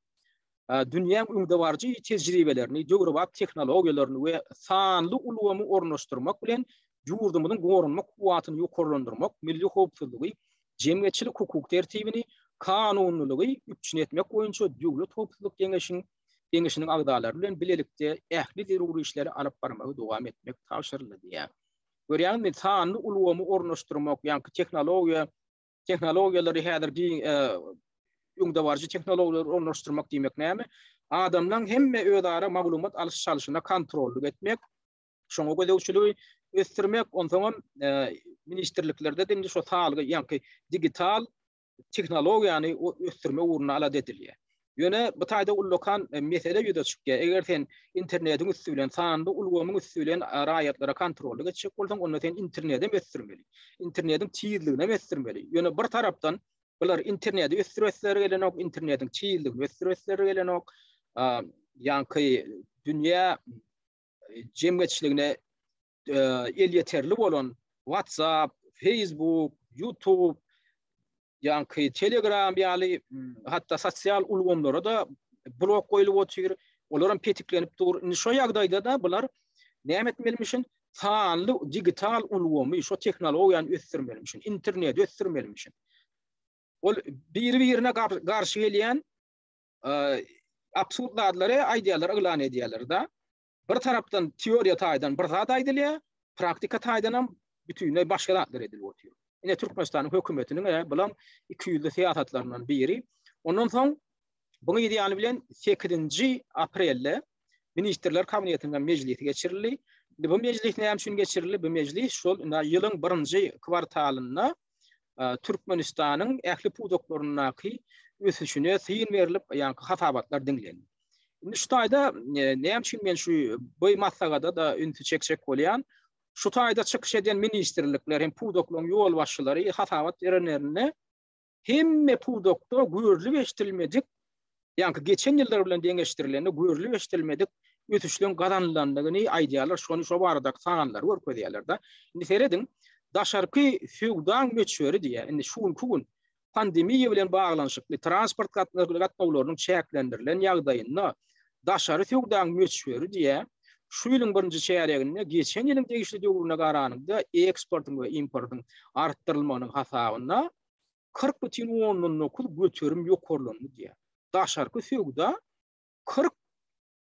dünýäň öňdebaryjy tejribelerini, döwrebap tehnologiýalaryny we sanly ulgamy ornaşdyrmak bilen ýurdumyzyň goranmak kuwwatyny ýokarlandyrmak, milli howpsuzlygy, jemgyýetçilik-hukuk tertibini, kanunylygy üpjün etmek boýunça Döwlet howpsuzlyk geňeşiň Geňeşiniň agzalary bilen bilelikde ähli zerur işleri alyp barmagy dowam etmek tabşyryldy diýýär. Görýäňizmi, sanly ulgamy ornaşdyrmak, ýaňky tehnologiýa Tehnologiýalary häzir giň e, öňdebaryjy tehnologiýalary ornaşdyrmak diýmek näme? Adamlaryň hemme özara maglumat alyş-çalşyna kontrollyk etmek, şoňa gözegçiligi ösdürmek, onsoňam e, ministrliklerde de indi şu saglygy, ýaňky digital tehnologiýany ösdürmek ugrunda alada edilýär. Ýöne bu taýda ullakan e, mesele ýüze çykýar. Eger sen internetiň üsti bilen, sanly ulgamyň üsti bilen e, raýatlara kontrollyk etjek bolsaň, onda sen interneti hem ösdürmeli. Internetiň tizligini hem ösdürmeli. Ýöne bir tarapdan bular interneti ösdüresleri gelenok, internetiň tizligini ösdüresleri gelenok. ýaňky dünýä jemgyýetçiligine elýeterli bolan WhatsApp, Facebook, YouTube, ýaňky Telegram ýaly hatda sosial ulgamlara-da blok goýlup otyr. Olaram petiklenip dur. Indi şo ýagdaýda-da bular näme etmelimişin? Sanly digital ulgamy, şo tehnologiýany ösdürmelimişin, interneti ösdürmelimişin. Ol biri-birine garşy gelýän absurd zatlary aýdýarlar, yglan edýärler-de. Bir tarapdan teoriýa taýdan bir zat aýdylýar, praktika taýdan hem bütinleý başga zatlar edilip otyr. Ine Türkmenistanyň hökümetiniň e, bulam ikiýüzli syýasatlaryndan biri. Ondan soň buň ýany bilen 8-nji aprelde Ministrler Kabinetiniň mejlisi geçirildi. Indi bu mejlis näme üçin geçirildi? Bu mejlis şol ýylyň birinji kwartalynda Türkmenistanyň ähli pudaklaryndaky ösüşine syn berlip, ýaňky hasabatlar diňlendi. Indi şu taýda näme üçin men şu bu maslahata-da ünsi çekjek bolýan, şu taýda çykyş eden ministrlikler hem pudaklaryň ýolbaşçylary hasabat berenlerinde hemme pudakda görlüp eşidilmedik, ýaňky geçen ýyllar bilen deňeşdirilende görlüp eşidilmedik ösüşleň gazanylandygyny aýdýarlar, şony şo baradaky sanlary görkezýärler-de. Indi serediň, daşarky söwdaň möçberi diýýär. Indi şu günki gün pandemiýa bilen baglanyşykly transport gatnawlarynyň çäklendirilen ýagdaýynda daşary söwdaň möçberi diýýär, şu ýylyň birinji çärýeginde geçen ýylyň degişli döwrüne garanyňda eksportyň we importyň artdyrylmagynyň hasabyna 40,9% ýokarlandy diýýär. Daşarky söwda 40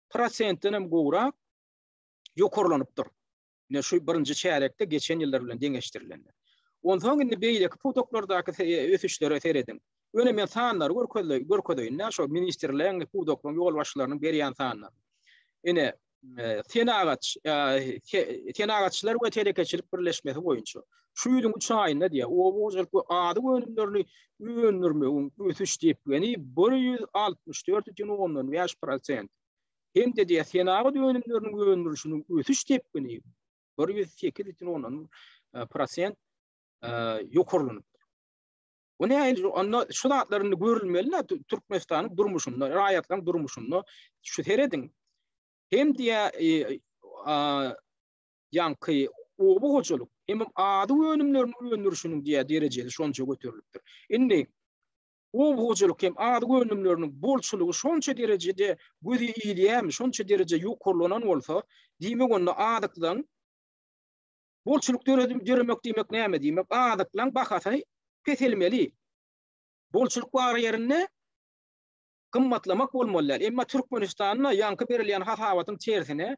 prosentden hem gowrak ýokarlanypdyr. Ine şu birinji çärýekde geçen ýyllar bilen deňeşdirilende. Onsoň indi beýleki pudaklardaky ösüşlere serediň. Ýöne men sanlary görkezeýin-dä, şo ministrligiň, pudaklaryň ýolbaşçylarynyň berýän sanlaryny. Ine, senagat, senagatçylar we telekeçilik birleşmesi boýunça şu ýylyň 3 aýynda diýýär, oba hojalyk we azyk önümlerini öndürmegiň ösüş depgini 164,5 prosent hem-de diýýär, senagat önümleriniň öndürilişiniň ösüş depgini 108,1 prosent ýokarlanypdyr. Bu nähili onda şu zatlar indi görülmeli Türkmenistanyň durmuşynda, raýatlaryň durmuşynda şu serediň. Hem diýä e, ýaňky oba hojalyk, hem azyk önümleriniň öndürişiniň diýä derejesi şonça göterilipdir. Indi oba hojalyk hem azyk önümleriniň bolçulygy şonça derejede gözi ilýärmi, şonça dereje ýokarlanan bolsa, diýmek onda azyklaryň Bolçulyk döremek diýmek näme diýmek? Azyklaryň bahasy peselmeli. Bolçulyk bar ýerinde gymmatlamak bolmaly däl. Emma Türkmenistanda ýaňky berilýän hasabatyň tersine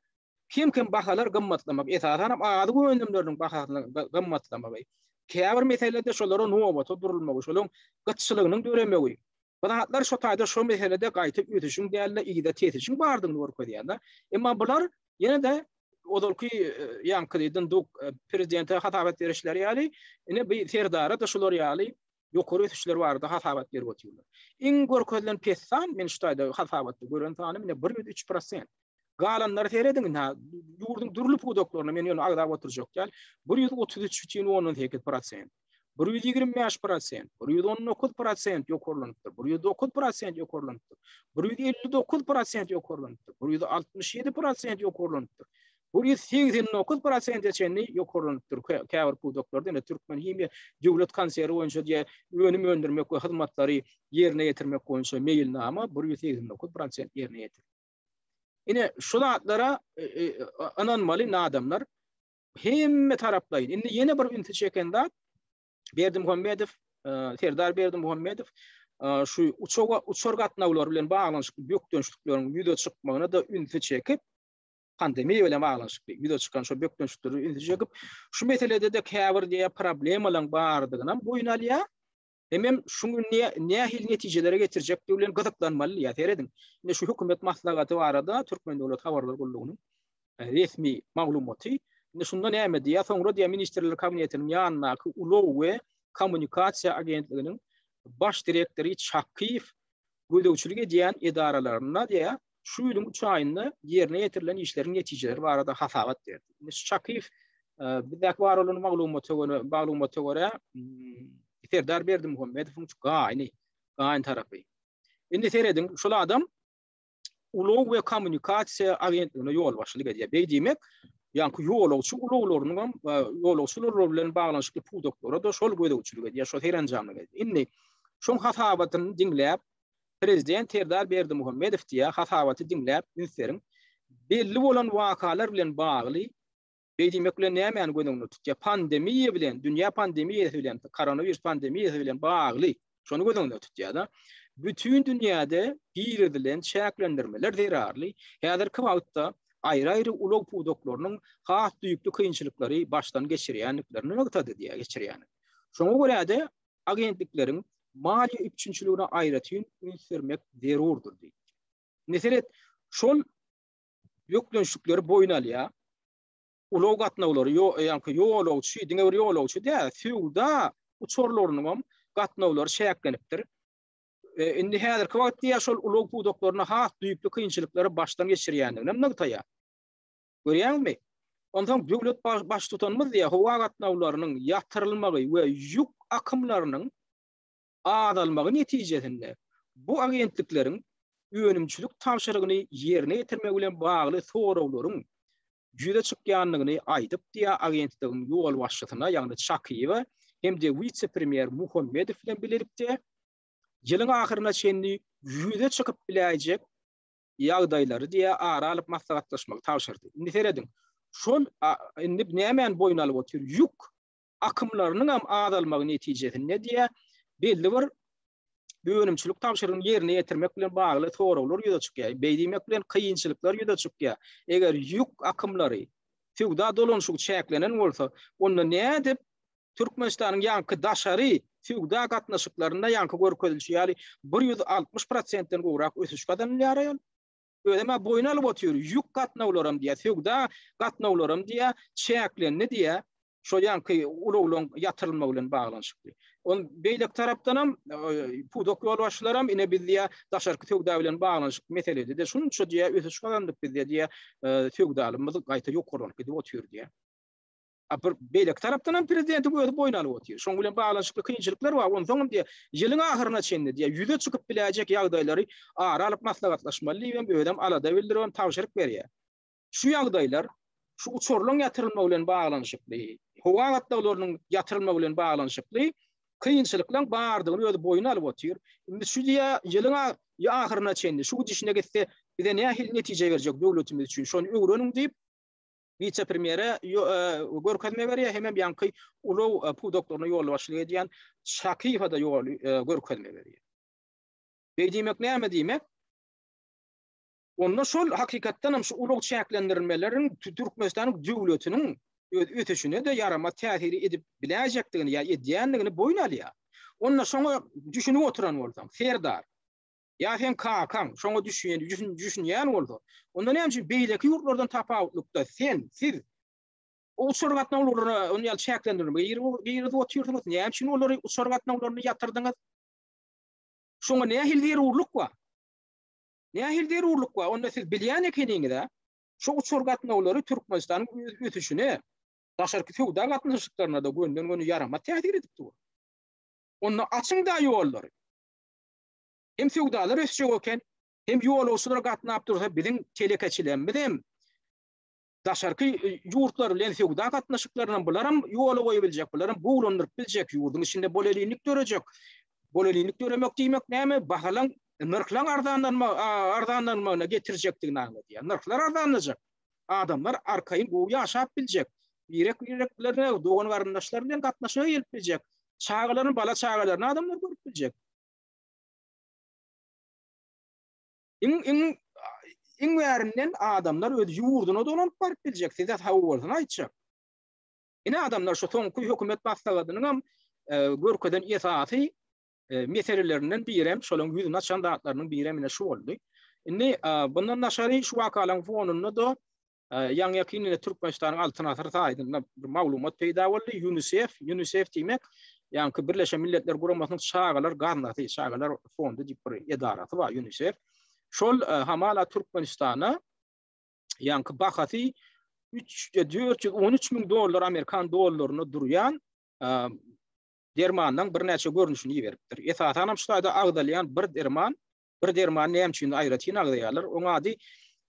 kem-kem bahalar gymmatlamak, esasan hem azyk önümleriniň bahasynyň gymmatlamagy, käbir meselede şolara nobata durulmagy, şolaryň gytçylygynyň döremegi. Bu zatlar şo taýda şo meselede gaýta ösüşiň däl-de, yza tesişiň bardygyny görkezýär-de. Emma bular ýene-de ozalky ýaňky dinduk prezidente hasabat berişleri ýaly, ine bu serdara-da şular ýaly ýokary ösüşler barada hasabat berip otyrlar. Iň görkezilen pes san, men şu taýda hasabatda gören sanym ine 103 prosent. Galanlary serediň, ine ýurduň dürli pudaklaryna men ýöne agzap oturjak däl, 133,8 prosent. 125 prosent, 119 prosent ýokarlanypdyr, 109 prosent ýokarlanypdyr, 159 prosent ýokarlanypdyr, 167 prosent ýokarlanypdyr, 189 prosente çenli ýokarlanypdyr käbir pudaklarda. Ine Türkmenhimiýa döwlet konserni boýunça diýe önüm öndürmek we hyzmatlary ýerine ýetirmek boýunça meýilnama 189 prosent ýerine ýetirildi. Ine şu zatlara e, e, ynanmaly adamlar. Hemme taraplaýyn. Indi ýene bir ünsi çeken zat Berdimuhamedow, e, Serdar Berdimuhamedow e, şu uçaga uçar gatnawlary bilen baglanyşykly bökdençlikleriň ýüze çykmagyna da ünsi çekip, pandemiýa bilen baglanyşykly ýüze çykan şu bökdençliklere ünsi çekip, şu meselede-de käbir diýä problemalaryň bardygyny hem boýun alýar. Hemem şuň nähili netijelere getirjekdigi bilen gyzyklanmaly diýýär. Serediň. Indi şu hökümet maslahaty barada Türkmen döwlet habarlar gullugynyň e, resmi maglumaty. Indi şunda näme diýýär? Soňra diýýär Ministrler Kabinetiniň ýanyndaky ulag we kommunikasiýa agentliginiň baş direktory Çakyýew gözegçilik edýän edaralarynda diýýär, şu ýylyň 3 aýynda ýerine ýetirilen işleriň netijeleri barada hasabat berdi. Indi şu Çakyýew e, bizdäki bar bolan maglumata görä, maglumata görä hmm, Serdar Berdimuhamedowyň gaýny, gaýyn tarapy. Indi serediň, şol adam Ulag we kommunikasiýa agentligine ýolbaşçylyk edýär. Beý diýmek, ýaňky ýolagçy ulaglarynyň hem ýolagçy ulaglary bilen baglanyşykly pudaklara-da şol gözegçilik edýär, şol serenjamlyk edýär. Indi şoň hasabatyny diňläp, prezident Serdar Berdimuhamedow diýýär, hasabaty diňläp, üns beriň, belli bolan wakalar bilen bagly Beý diýmek bilen nämäni göz öňünde tutýar? Pandemiýa bilen, dünýä pandemiýasy bilen, koronawirus pandemiýasy bilen bagly şony göz öňünde tutýar-da. Bütin dünýäde girizilen çäklendirmeler zerarly häzirki wagtda aýry-aýry ulag pudaklarynyň has düýpli kynçylyklary başdan geçirýändiklerini nygtady diýýär, geçirýän. Şoňa görä-de, agentlikleriň maliýe üpjünçiligine aýratyn üns bermek zerurdyr diýdi. Indi seret, şol ýüklenişlikleri boýun alýar. Ulag gatnawlary, ýaňky ýolagçy, diňe bir ýolagçy däl, söwda uçarlarynyň hem gatnawlary çäklenipdir. E, indi häzirki wagt diýýär, şol ulag pudaklarynda has düýpli kynçylyklary başdan geçirýändigini hem nygtaýar. Görýäňizmi? Onsoň döwlet baştutanymyz diýýär, howa gatnawlarynyň ýatyrylmagy we ýük akymlarynyň azalmagy netijesinde bu agentlikleriň önümçilik tabşyrygyny ýerine ýetirmek bilen bagly soraglaryň ýüze çykýandygyny aýdyp diýýär agentligiň ýolbaşçysyna, ýagny Çakyýewe hem-de wise-premýer Muhammedow bilen bilelikde ýylyň ahyryna çenli ýüze çykyp biläýjek ýagdaýlary diýýär ara alyp maslahatlaşmagy tabşyrdy. Indi serediň, şol indi nämäni boýun alyp otyr? Ýük akymlarynyň hem azalmagy netijesinde diýýär, belli bir önümçilik tabşyrygyny ýerine ýetirmek bilen bagly soraglar ýüze çykýar. Beý diýmek bilen kynçylyklar ýüze çykýar. Eger ýük akymlary, söwda dolanyşygy çäklenen bolsa, onda nädip Türkmenistanyň ýaňky daşary söwda gatnaşyklarynda ýaňky görkezilişi ýaly 160 prosentden gowrak ösüş gazanylýar aýol? Özem-ä boýun alyp otyr, ýük gatnawlaram diýýär, söwda gatnawlaram diýýär, çäklendi diýýär. Şo ýaňky ulaglaryň ýatyrylmagy bilen baglanyşykly. Ol beýleki tarapdanam pudak ýolbaşçylaram ine biz diýýär, daşarky söwda bilen baglanyşykly meselede-de şunça diýýär, ösüş gazandyk biz diýýär, söwdalymyz gaýta ýokarlanyp gidip otyr diýýär. A bir beýleki tarapdan hem prezidentiň özi boýun alyp otyr. Şoň bilen baglanyşykly kynçylyklar bar. Onsoň hem diýýär, ýylyň ahyryna çenli diýýär, ýüze çykyp biläýjek ýagdaýlary ara alyp maslahatlaşmaly diýip hem özem alada bildirip hem tabşyryk berýär. Şu ýagdaýlar şu uçarlaryň ýatyrylmagy bilen baglanyşykly, howa gatnawlarynyň ýatyrylmagy bilen baglanyşykly kynçylyklaryň bardygyny özi boýun alyp otyr. Indi şu diýýär, ýylyň ahyryna çenli şu gidişine gitse bize nähili netije berjek döwletimiz üçin şony öwreniň diýip, wise-premýere görkezme berýär, hemem ýaňky ulag pudaklaryna ýolbaşçylyk edýän Çakyýewe-de ýol görkezme berýär. Beý diýmek näme diýmek? Onda şol hakykatdan hem şu ulag çäklendirmeleriň Türkmenistanyň döwletiniň öz ösüşine-de ýaramaz täsiri edip biläýjekdigini ýa edýändigini boýun alýar. Onda şoňa düşünip oturan bolsaň, Serdar, Ýa seň kakaň şoňa düşünýän, düşünýän bolsa, onda näme üçin beýleki ýurtlardan tapawutlykda sen, siz uçar gatnawlaryna ony ýaly çäklendirme girizip otyrsyňyz? Näme üçin olary uçar gatnawlaryny ýatyrdyňyz? Şoňa nähili zerurlyk bar? Nähili zerurlyk bar? Onda siz bilýän ekeniňiz-ä, şu uçar gatnawlary Türkmenistanyň ösüşine, daşarky söwda gatnaşyklaryna-da gönden-göni ýaramaz täsir edip dur. Onda açyň-da ýollary. Hem söwdalar ösjek eken, hem ýolagçylar gatnap dursa biziň telekeçilerimiz hem daşarky ýurtlar bilen söwda gatnaşyklaryny bularam ýola goýup biljek, bularam gowulandyryp biljek, ýurduň içinde bolelinlik dörejek. Bolelinlik döremek diýmek näme? Bahalaň, nyrhlaň arzanlanma, arzanlanmagyna getirjekdigini aňladýar. Nyrhlar arzanlajak. Adamlar arkaýyn gowy ýaşap biljek. Birek-birek bilen, dogan-garyndaşlar bilen gatnaşyga gelip biljek. Çagalaryny, bala-çagalaryny adamlar görüp biljek. Iň iň iň bärinden adamlar öz ýurduna dolanyp baryp biljek, size sag bolsun aýtjak. Ine adamlar şu soňky hökümet maslahatynyň hem e, görkezen esasy e, meselelerinden biri hem şolaryň ýüzüni açan zatlarynyň biri hem ine şu boldy. Indi e, bundan daşary şu wakalaryň fonunda da Ýaňy ýakyn ine Türkmenistanyň Altyn asyr saýtynda bir maglumat peýda boldy. UNICEF, UNICEF diýmek, ýaňky Birleşen Milletler Guramasynyň çagalar gaznasy, çagalar fondy diýip bir edarasy bar UNICEF. Şol hamala Türkmenistana ýaňky bahasy 3 413 müň dollar amerikan dollaryna durýan dermandan birnäçe görnüşini iberipdir. Esasan hem şu taýda agzalýan bir derman. Bir dermany näme üçin aýratyn agzaýarlar? Oň ady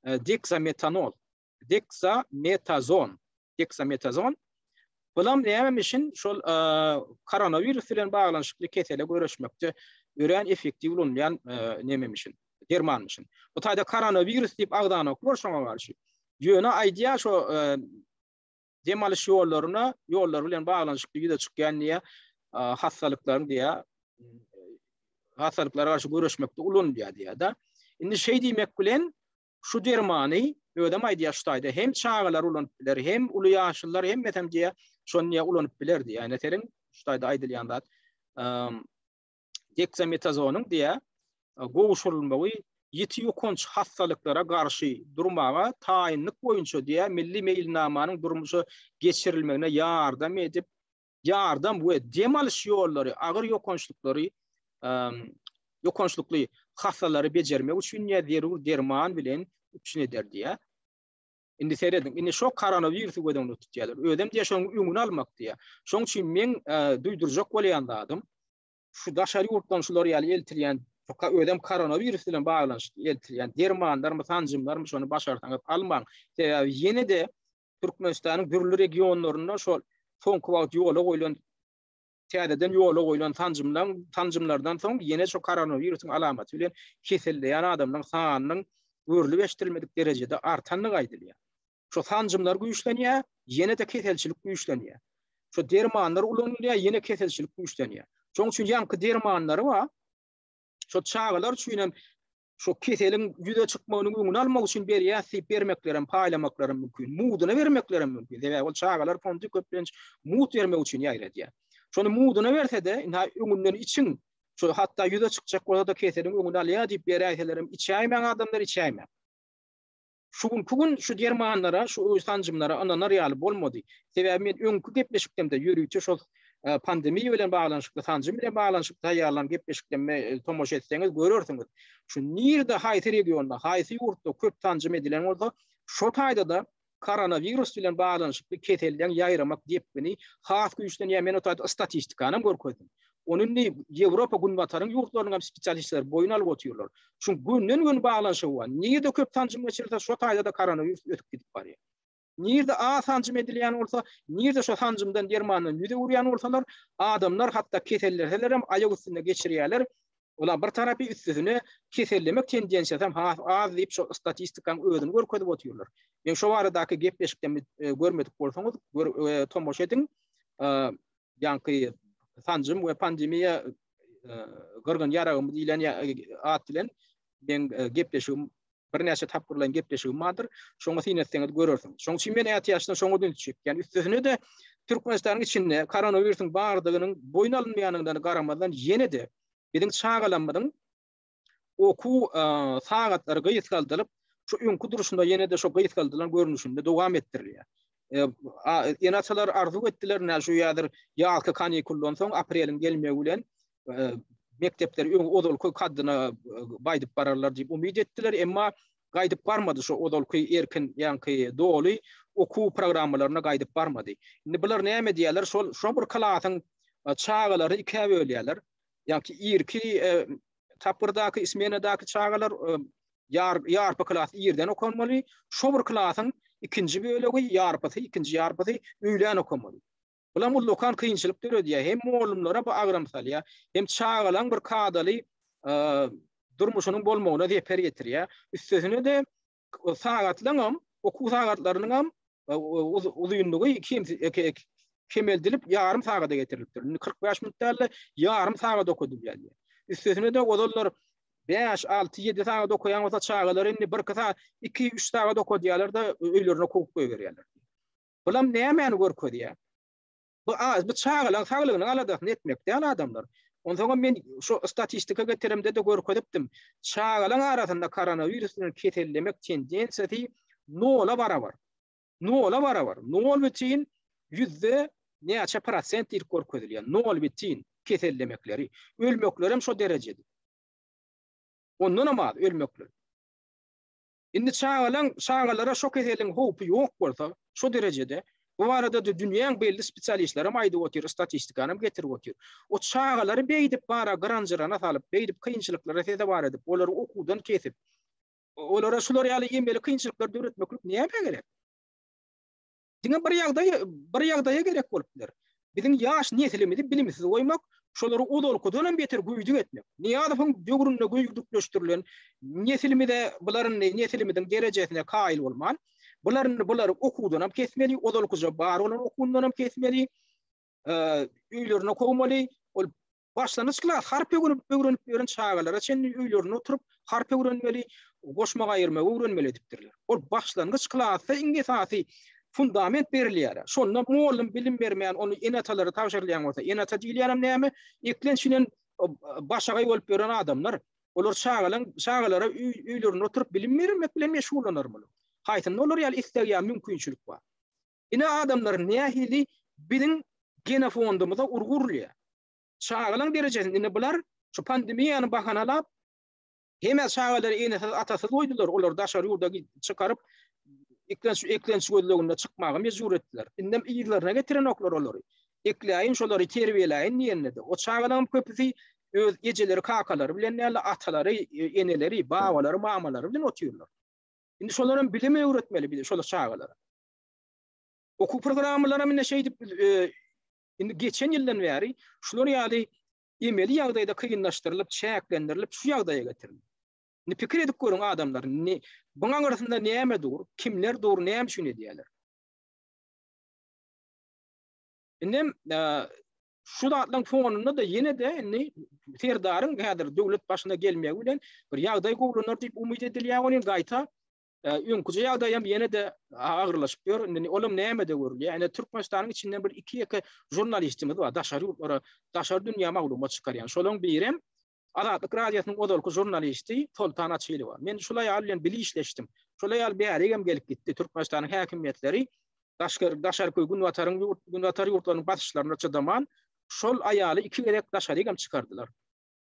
deksametanol. Deksametazon. Deksametazon. Bulam nämemişin? Şol koronawirus bilen baglanyşykly kesele göreşmekde örän effektiw ulanylýan nememişin? Dermanmyşyn. Bu taýda koronawirus diýip agzanoklar şoňa garşy. Ýöne aýdýar şo dem alyş ýollaryna, ýollary bilen baglanyşykly ýüze çykýan diýä hassalyklaryň diýä hassalyklara garşy göreşmekde ulanylýar diýä-de. Indi şeý diýmek bilen şu dermany özem aýdýar şu taýda hem çagalar ulanyp biler, hem uly ýaşlylar hemmesem diýä şony diýä ulanyp biler diýä. Ýani seniň şu taýda aýdylýan zat deksametazonyň diýä gowşurylmagy ýiti ýokanç hassalyklara garşy durmaga taýynlyk boýunça diýä milli meýilnamanyň durmuşa geçirilmegine ýardam edip, ýardam we dem alyş ýollary agyr ýokançlyklary ýokançlykly hassalary bejermek üçin diýä zerur derman bilen üpjün eder diýä. Indi serediň, indi şo koronawirusy göz öňünde tutýarlar. Özem diýä şonuň öňüni almak diýä. Şoň üçin meň duýdurjak bolýan zadym, şu daşary ýurtdan şular ýaly eltilýän, özem koronawirus bilen baglanyşykly eltilýän dermanlarmy, sanjymlarmy şony başarsaňyz almaň. Sebäbi ýene-de Türkmenistanyň dürli regionlarynda şol soňky wagt ýola goýlan täzeden ýola goýlan sanjymlaň sanjymlardan soň ýene şu koronawirusyň alamaty bilen keselleýän adamlaryň sanynyň görlüp eşidilmedik derejede artandygy aýdylýar. Şu sanjymlar güýçlenýär, ýene-de keselçilik güýçlenýär. Şu dermanlar ulanylýar, ýene keselçilik güýçlenýär. Şonuň üçin ýaňky dermanlary bar. Şu çagalar üçin hem şu keseliň ýüze çykmagynyň öňüni almak üçin berýäs diýip bermeklerem, paýlamaklaram mümkin. Mugduna bermeklerem mümkin. Sebäbi ol çagalar fondy köplenç mugt bermek üçin ýaýradýar. Şony mugduna berse-de, ynha öňünden içiň, şu hatda ýüze çykjak bolsa-da keseliň öňüni alýar diýip beräýselerem içäýmäň adamlar içäýmäň. Şu günki gün şu dermanlara, şu sanjymlara ynanar ýaly bolmady. Sebäbi men öňki gepleşikdemde ýörite şol pandemiýa bilen baglanyşykly, sanjym bilen baglanyşykly taýýarlan gepleşiklerime tomaşa etseňiz görersiňiz. Şu nirde, haýsy regionda, haýsy ýurtda köp sanjym edilen bolsa, şo taýda-da koronawirus bilen baglanyşykly keselleň ýaýramak depgini has güýçlenýär. Men o taýda statistikanam görkezdim. Ony indi Ýewropa Günbataryň ýurtlarynyň hem spesialistleri boýun alyp otyrlar. Şuň gönden-göni baglanyşygy bar. Nirde köp sanjym geçirilse, şo taýda-da koronawirus ösüp gidip barýar. Nirde az sanjym edilýän bolsa, nirde şo sanjymdan, dermandan ýüz öwürýän bolsalar, adamlar hatda keselleseler hem aýak üstünde geçirýärler. Olam bir tarapy üstesine kesellemek tendensiýasy hem has az diýip şo statistikanyň özüni görkezip otyrlar. Men şo baradaky gepleşikden görmedik bolsaňyz, tomaşa ediň. Ýaňky sanjym we pandemiýa gyrgyn ýaragymy diýlen at bilen meň gepleşigim birnäçe tapgyrlaýyn gepleşigim bardyr. Şoňa syn etseňiz görersiňiz. Şonuň üçin men ätiýaçdan şoňa üns çekýän. Üstesine-de Türkmenistanyň içinde koronawirusyň bardygynyň boýun alynmaýandygyna garamazdan ýene-de biziň çagalarymyzyň okuw sagatlary gysgaldylyp, şu öňki durşunda ýene-de şu gysgaldylan görnüşinde dowam etdirilýär. Ene-atalar arzuw etdiler, näme şu ýazyr ýazky kanikuldan soň apreliň gelmegi bilen mekdepler öň ozalky kaddyna gaýdyp bararlar diýip umyt etdiler, emma gaýdyp barmady şu ozalky erkin, ýaňky doly okuw programmalaryna gaýdyp barmady. Indi bular näme edýärler? Şol şo bir klasyň çagalary ikä bölýärler. Ýaňky irki tapgyrdaky smenadaky çagalar ýar ýarpy klas irden okanmaly, şo bir klasyň ikinji bölegi, ýarpysy, ikinji ýarpysy öýlän okamaly. Bulam ullakan kynçylyk döredýär. Hem mugallymlara bu agram salýar, hem çagalaryň bir kadaly durmuşynyň bolmagyna zeper ýetirýär. Üstesine-de sagatlaryňam, okuw sagatlarynyňam uzynlygy kemeldilip ýarym sagada getirilipdir. Indi 45 minut däl-de, ýarym sagat okadylýar diýýär. Üstesine-de ozallar 5, 6, 7 sagat okaýan bolsa çagalar indi 1-2 sagat, 2-3 sagat okadýarlar-da öýlerine kowup goýberýärler. Bulam nämäni görkezýär? Bu bu çagalaryň saglygynyň aladasyny etmek däl adamlar. Onsoňam men şu statistika getiremde-de görkezipdim. Çagalaryň arasynda koronawirus bilen kesellemek tendensiýasy nola barabar. Nola barabar. Nol bütin ýüzde näçe prosent diýlip görkezilýär. Nol bütin kesellemekleri. Ölmeklerem şo derejede. Ondanam az ölmekler. Indi çagalaň, çagalara şo keseliň howpy ýok bolsa, şo derejede. Bu barada-da dünýäň belli spesialistlerem aýdyp otyr, statistikanam getirip otyr. O çagalary beýdip bara gyran-jyrana salyp, beýdip kynçylyklara sezewar edip, olary okuwdan kesip, olara şular ýaly emeli kynçylyklar döretmeklik nämä gerek? Diňe bir ýagdaý, bir ýagdaýa gerek bolup biler. Biziň ýaş neslimizi bilimsiz goýmak, şolary ozalkydan hem beter güýdük etmek. Nyýazowyň döwründe güýdükleşdirilen neslimize bular indi neslimiziň derejesine kaýyl bolman, bular indi bulary okuwdan hem kesmeli, ozalkyja bar bolan okuwyndan hem kesmeli, öýlerine kowmaly. Ol Başlangyç klas harp öwrenip öwrenip ýören çagalara çenli öýlerinde oturyp harp öwrenmeli, goşmak aýyrmagy öwrenmeli edipdirler. Ol başlangyç klasda iň esasy fundament berilýär. Şonda mugallym bilim bermän ony ene-atalara tabşyrylýan bolsa, ene-ata diýilýänem näme? Eklenç bilen başagaý bolup ýören adamlar. Olar çagalaň çagalara öýlerinde oturyp bilim bermek bilen meşgullanarmylar? Haýsynda olar ýaly isleg ýa mümkinçilik bar? Ine adamlar nähili biziň genofondumyza urgy urulýar. Çagalaň derejesinde indi bular şu pandemiýany bahanalap heme çagalary enesiz atasyz goýdular, olary daşary ýurda çykaryp eklenç eklenç gözleginde çykmaga mejbur etdiler. Indem yzlaryna getirenoklar olary. Ekläýin şolary terbiýeläýin diýende-de o çagalaryň köpüsi öz ejeleri kakalary bilen däl-de atalary, eneleri, babalary, mamalary bilen otyrlar. Indi şolaram bilim öwretmeli biz şol çagalara. Okuw programmalaram indi şeýdip e, indi geçen ýyldan bäri şular ýaly emeli ýagdaýda kynlaşdyrylyp, çäklendirilip şu ýagdaýa getirildi. Indi pikir edip görüň adamlar, ne, buň aňyrsynda näme dur, kimler dur, näme üçin edýärler? Indi e, şu zatlaryň fonunda-da ýene-de indi Serdaryň häzir döwlet başyna gelmegi bilen bir ýagdaý gowlanar diýip umyt edilýär, onuň gaýta Öňküje ýagdaýam ýene-de agyrlaşyp ýör. Indi olam nämede görülýär? Ine Türkmenistanyň içinden bir iki-ýeke žurnalistimiz bar, daşary ýurtlara, daşary dünýä maglumat çykarýan. Şolaryň birem Azatlyk Radiosynyň ozalky žurnalisti Soltan Açylowa. Men şul aýal bilen bile işleşdim. Şol aýal bärigem gelip gitdi. Türkmenistanyň häkimiýetleri daşary daşarky günbataryň ýurt günbatar ýurtlarynyň basyşlaryna çydaman, şol aýaly iki gezek daşarygam çykardylar.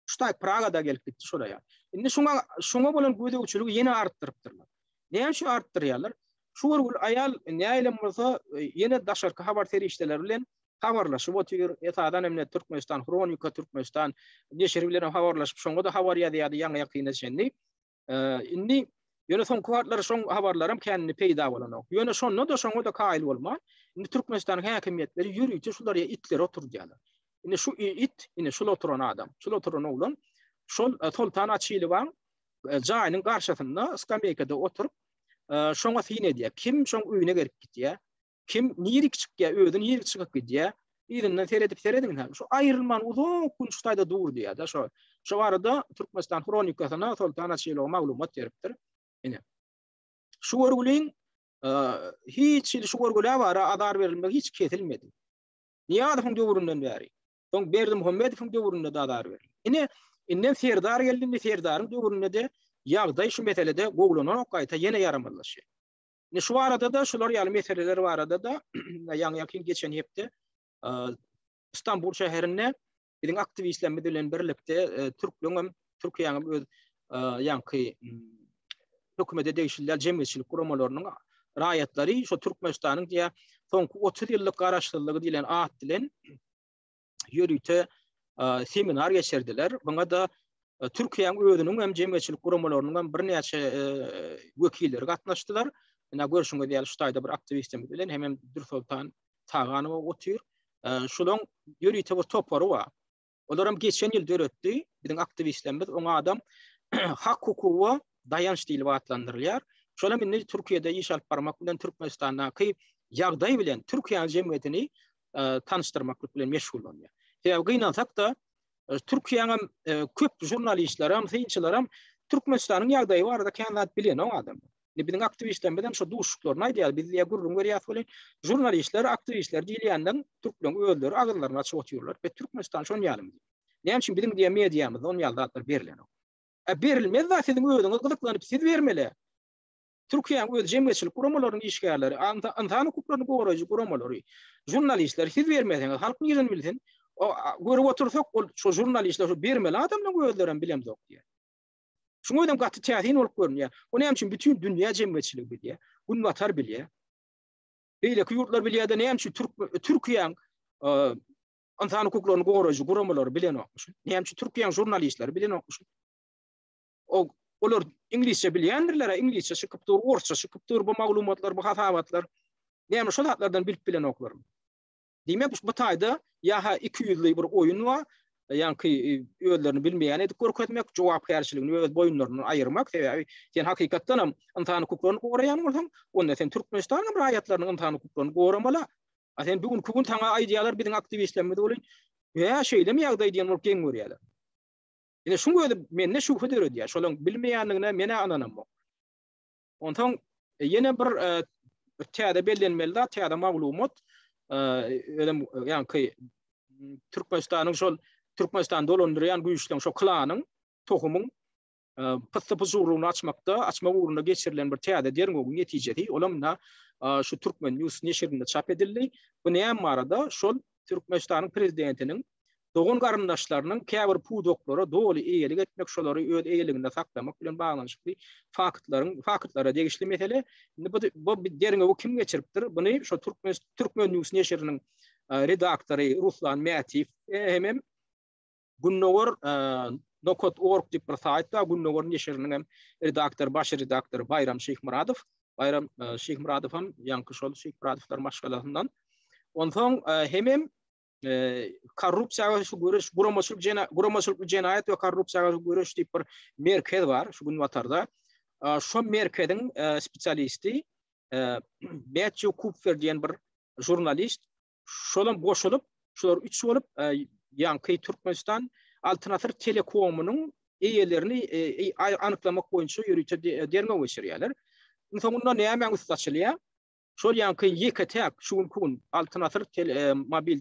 Şu taý Pragada gelip gitdi şol aýal. Indi şuňa şuňa bolan gözegçiligi ýene artdyrypdyrlar. Näme üçin artdyrýarlar? Şu görgüli aýal näilem bolsa e, ýene daşarky habar serişdeleri bilen habarlaşyp otyr. Esasan hem Türkmenistan Hronika, Türkmenistan neşiri bilen habarlaşyp, şoňa da habar ýazýardy ýaňy ýakyna çenli. Indi ýöne soňky wagtlar şoň habarlaram känini peýda bolanok. Ýöne şonda-da şoňa-da kaýyl bolman, indi Türkmenistanyň häkimiýetleri ýörite şular ýa itleri oturdýarlar. Indi şu it, indi şul oturan adam, şul oturan oglan şol e, Soltan Açylowaň e, jaýynyň garşysynda skameýkada oturyp, e, şoňa syn edýär. Kim şoň öýüne gelip gidýär? Kim nirik çykýar, özi nirik çykyp gidýär. Yzyndan seredip serediň hä. Şu aýrylman uzak gün şu taýda dur diýýär-de şo. Şo barada Türkmenistan hronikasyna Soltan Açylowa maglumat beripdir. Ine. Şu görgüliň e, hiç hili şu görgülä bara azar berilmegi hiç kesilmedi. Nyýazowyň döwründen bäri. Soň Berdimuhamedowyň döwründe de azar berildi. Ine, inden Serdar geldi, indi Serdaryň döwründe-de ýagdaý şu meselede gowulanok, gaýta ýene ýaramazlaşýar. Indi şu barada-da, şular ýaly meseleler barada-da ýaňy-ýakyn geçen hepde Stambul şäherinde biziň aktiwistlerimiz bilen birlikde türkleriň hem, Türkiýäniň hem öz ýaňky hökümete degişli däl jemgyýetçilik guramalarynyň raýatlary şu Türkmenistanyň diýä soňky 30 ýyllyk garaşsyzlygy diýlen at bilen ýörite seminar geçirdiler. Buňa-da Türkiýäniň özüniň hem jemgyýetçilik guramalarynyň hem birnäçe wekilleri gatnaşdylar. Ine görşüňiz ýaly şu taýda bir aktiwistimiz bilen hem hem Dürsoltan Taganowa otyr. Şulaň ýörite bir topary bar. Olar hem geçen ýyl döretdi. Biziň aktiwistlerimiz oňa adam hak hukuga daýanç diýlip atlandyrylýar. Şol hem indi Türkiýede iş alyp barmak bilen Türkmenistandaky ýagdaý bilen Türkiýäniň jemgyýetini tanyşdyrmaklyk bilen meşgullanýar. Sebäbi gynansak-da Türkiýäniň hem köp žurnalistleri hem, synçylary hem Türkmenistanyň ýagdaýy barada kän zat bilenok adamlar. Indi biziň aktiwistlerimiz hem şu duşuşyklaryny aýdýar. Biz diýýär gürrüň berýäs welin, žurnalistler, aktiwistler diýilýänden türkleriň özleri agyzlaryny açyp otyrlar. Biz Türkmenistan şon ýalymy diýip. Näme üçin biziň diýýär mediamyzda on ýaly zatlar berlenok. E berilmez da siziň özüňiz gyzyklanyp siz bermeli. Türkiýäniň öz jemgyýetçilik guramalarynyň işgärleri, ynsan hukuklaryny goraýjy guramalary, žurnalistler siz bermeseňiz halk nirden bilsin? Görüp otursak ol şo žurnalistler şo bermeli adamlaryň özleri hem bilemzok diýýär. Şuň özem gaty täsin bolup görünýär. O näme üçin bütün dünýä jemgyýetçiligi bilýär, Günbatar bilýär. Beýleki ýurtlar bilýär-de näme üçin Türkiýäň ynsan hukuklaryny goraýjy guramalary bilenokmyş? Näme üçin Türkiýäň žurnalistleri bilenokmyş? O olar iňlisçe bilýändirler, iňlisçe çykyp dur, orsça çykyp dur bu maglumatlar, bu hasabatlar. Näme şol zatlardan bilip bilenoklarmy? Diýmek, bu taýda ýa-ha ikiýüzli bir oýun bar, ýaňky özlerini bilmeýän edip görkezmek, jogapkärçiligini öz boýunlaryndan aýyrmak, sebäbi sen hakykatdan hem ynsan hukuklaryny goraýan bolsaň, onda sen Türkmenistanyň hem raýatlarynyň ynsan hukuklaryny goramaly. A sen bu günki gün saňa aýdýarlar biziň aktiwistlerimiz welin, Hä, şeýlemi ýagdaý diýen bolup geň görýärler. Ine şuň özi mende şübhe döredýär. Şolaryň bilmeýänligine men-ä ynanamok. Onsoň ýene bir täze bellenmeli zat, täze maglumat, özem ýaňky Türkmenistanyň şol Türkmenistany dolandyrýan güýçleriň şo klanyň, tohumyň pyssy-pyjurlygyny açmakda, açmak ugrunda geçirilen bir täze derňewiň netijesi, olam ynha şu Türkmen News neşirinde çap edildi. Bu näme barada? Şol Türkmenistanyň prezidentiniň dogan-garyndaşlarynyň käbir pudaklara doly eýelik etmek, şolary öz eýeliginde saklamak bilen baglanyşykly faktlaryň, faktlara degişli mesele. Indi bu, bu derňewi kim geçiripdir? Buny şo Türkmen, Türkmen News neşiriniň redaktory Ruslan Mätiýew hemem Gündogar nokat org diýip bir saýt bar. Gündogar neşiriniň hem redaktory, baş redaktory Baýram Şyhmyradow. Baýram Şyhmyradow hem ýaňky şol Şyhmyradowlar maşgalasyndan. Onsoň hemem korrupsiýa garşy göreş, guramaçylyk jena, guramaçylykly jenaýat we korrupsiýa garşy göreş diýip bir merkez bar şu günbatarda. Şo merkeziň spesialisti Matthew Kupfer diýen bir žurnalist şolam goşulyp, şular üç bolup, ýaňky Türkmenistan Altyn Asyr telekomynyň eýelerini anyklamak boýunça ýörite derňew geçirýärler. Iň soňunda nämäň üsti açylýar? Şol ýaňky ýeke-täk şu günki gün Altyn Asyr mobil